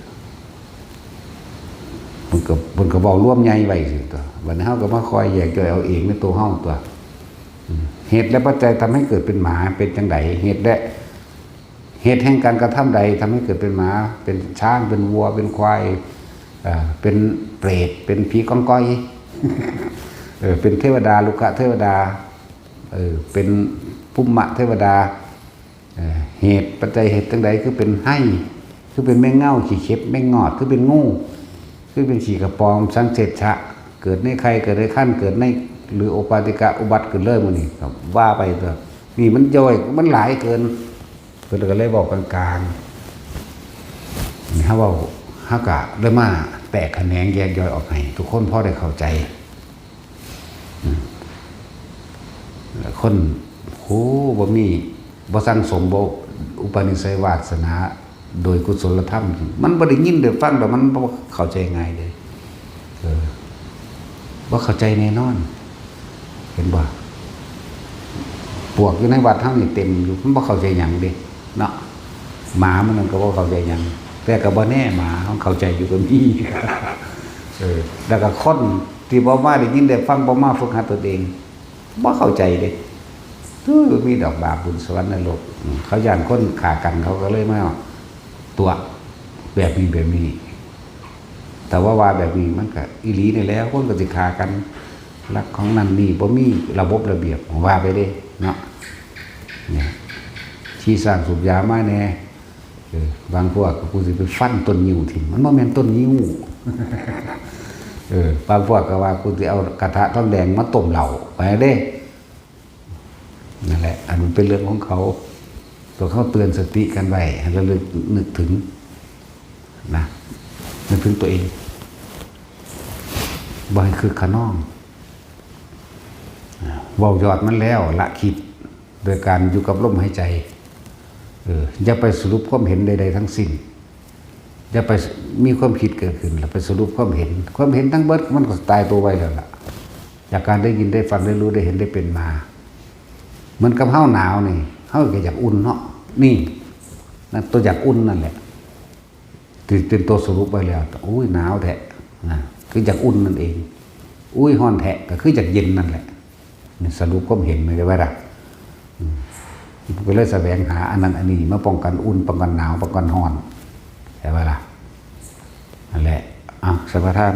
มันก็ มันก็เว้ารวมใหญ่ไว้ซื่อตัว บัดนี้เฮาก็มาคอยแยกย่อยเอาเองในตัวเฮาตัว อืม เหตุและปัจจัยทำให้เกิดเป็นหมาเป็นจังใด เหตุและ เหตุแห่งการกระทำใดทำให้เกิดเป็นหมา เป็นช้าง เป็นวัว เป็นควาย เอ่อ เป็นเปรต เป็นผีกองกอย เออ เป็นเทวดา รุกขเทวดา เออ เป็นภุมมะเทวดา เอ่อ เหตุปัจจัยเหตุจังใดคือเป็นไห้ คือเป็นแมงเง่าขี้เข็บแมงงอด คือเป็นงู คือเป็นขี้กระป๋อมสังเสชะ เกิดในไข่เกิดในครรภ์เกิดใน หรือโอปาติกะอุบัติขึ้นเลยมื้อนี้ก็ว่าไปเถอะ นี่มันย่อยมันหลายเกิน เพิ่นก็เลยบอกกลางๆ นี่เฮาเว้าเฮากะเลยมาแตกแขนงแยกย่อยออกให้ทุกคนพอได้เข้าใจ อืม คนโหบ่มีบ่สั่งสมบ่อุปนิสัยวาสนา โดยกุศลธรรม มันบ่ได้ยินได้ฟังแล้วมันบ่เข้าใจง่ายเลย เออ บ่เข้าใจแน่นอน เห็นบ่ ปวกอยู่ในวัดเฮานี่เต็มอยู่ มันบ่เข้าใจหยังเด้ เนาะ หมามันนั่นก็บ่เข้าใจหยัง แต่ก็บ่แน่ หมามันเข้าใจอยู่ก็มี เออ แล้วก็คนที่บ่มาได้ยินได้ฟัง บ่มาฝึกหัดตนเอง บ่เข้าใจเด้ คือมีดอกบาปบุญสวรรค์นรก อืม เขาย้านคนฆ่ากัน เขาก็เลยมาตั๋วแบบนี้แบบนี้ แต่ว่าว่าแบบนี้มันก็อีหลีนี่แหละ คนก็สิฆ่ากัน ลักของนั่นนี่ บ่มีระบบระเบียบ ว่าไปเด้ เนาะ เนี่ย ขี้ซ้างสูบยามาแน่ เออ บางพวกก็ "กูสิไปฟันต้นงิ้วถิ่ม" มันบ่แม่นต้นงิ้ว เออ บางพวกก็ว่า "กูสิเอากระทะทองแดงมาต้มเหล้า" ไปเด้ นั่นแหละ อันมันเป็นเรื่องของเขา ตัวเขาเตือนสติกันไว้ ให้ระลึกนึกถึง นะ นึกถึงตัวเอง บ่ให้คึกคะนอง เว้ายอดมันแล้ว ละคิด โดยการอยู่กับลมหายใจ เออ อย่าไปสรุปความเห็นใดๆทั้งสิ้น อย่าไปมีความคิดเกิดขึ้น แล้วไปสรุปความเห็น ความเห็นทั้งเบิดมันก็ตายตัวไว้แล้วล่ะ จากการได้ยินได้ฟังได้รู้ได้เห็นได้เป็นมา เหมือนกับเฮาหนาวนี่ เฮาก็อยากอุ่นเนาะ นี่ นั่นตัวอยากอุ่นนั่นแหละ ที่เป็นตัวสรุปไว้แล้ว "อุ้ย หนาวแท้" นะ คืออยากอุ่นนั่นเอง "อุ้ย ร้อนแท้" ก็คืออยากเย็นนั่นแหละ นี่สรุปความเห็นมันจะไว้ละ อืม ก็เลยแสวงหาอันนั้นอันนี้มาป้องกันอุ่น ป้องกันหนาว ป้องกันร้อน ใช่ไหมล่ะ นั่นแหละ เอา สมาทาน